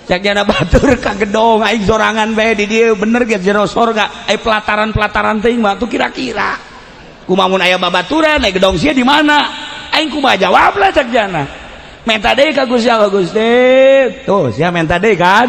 Cak jana batur ka gedong aing sorangan bae di dieu bener ge jero sorga. Ai pelataran-pelataran teuing mah tuh kira-kira. Kumaha mun aya babaturan, ai gedong sia di mana? Aing kumaha jawab lah cak jana. Minta deui ka Gusti Allah, Gusti. Tuh, sia minta deui kan?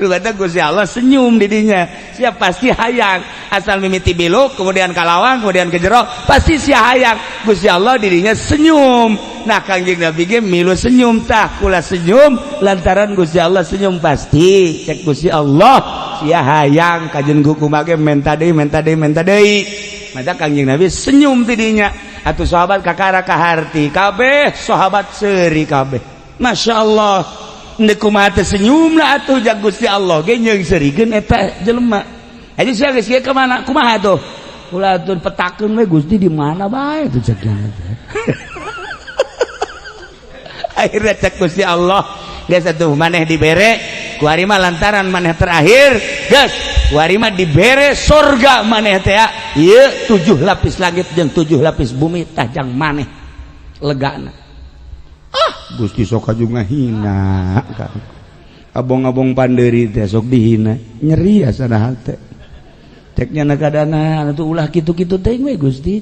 Lu kata Gusti Allah senyum didinya. Sia pasti hayang. Asal mimiti biluk, kemudian ka lawang, kemudian ke jero, pasti sia hayang. Gusti Allah didinya senyum. Nah, Kangjeng Nabi ge milu senyum tah, kula senyum lantaran Gusti Allah senyum pasti. Cek Gusti Allah sia hayang kajen kumaha ge menta deui, menta deui, menta deui. Maka Kangjeng Nabi senyum tidinya. Atuh sahabat kakara kaharti kabeh sahabat seuri kabeh. Masya Allah. Ndek kumaha teh senyum lah atuh jak Gusti Allah ge nyeung seurikeun eta jelema. Aja sia geus ka mana? Kumaha tuh? Ulah atuh petakeun we Gusti di mana bae tuh cek teh. Akhirnya cek Gusti Allah geus atuh maneh dibere ku ari mah lantaran maneh terakhir geus ku ari mah dibere surga maneh teh ieu 7 lapis langit jeung 7 lapis bumi tah jang maneh legana. Ah Gusti sok aju ngahina abong-abong pandeuri teh sok dihina nyeri asana hate ceknya nakadana atuh ulah kitu-kitu teuing we Gusti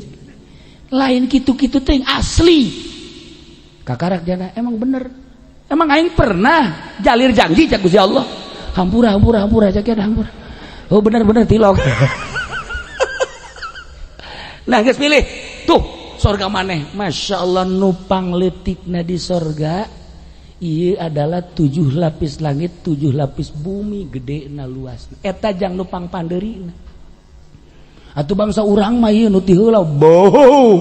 lain kitu-kitu teuing asli kakarak jana emang bener emang aing pernah jalir janji cek Gusti Allah hampura hampura hampura cek hampura oh bener-bener tilok. Nah geus pilih tuh sorga maneh Masya Allah nupang leutikna di sorga ieu adalah 7 lapis langit 7 lapis bumi gedena luasna eta jang nupang pandeurina atuh bangsa urang mah ieu nu ti heula boh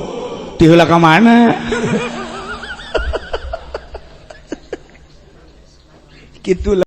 ti heula ka mana kitulah.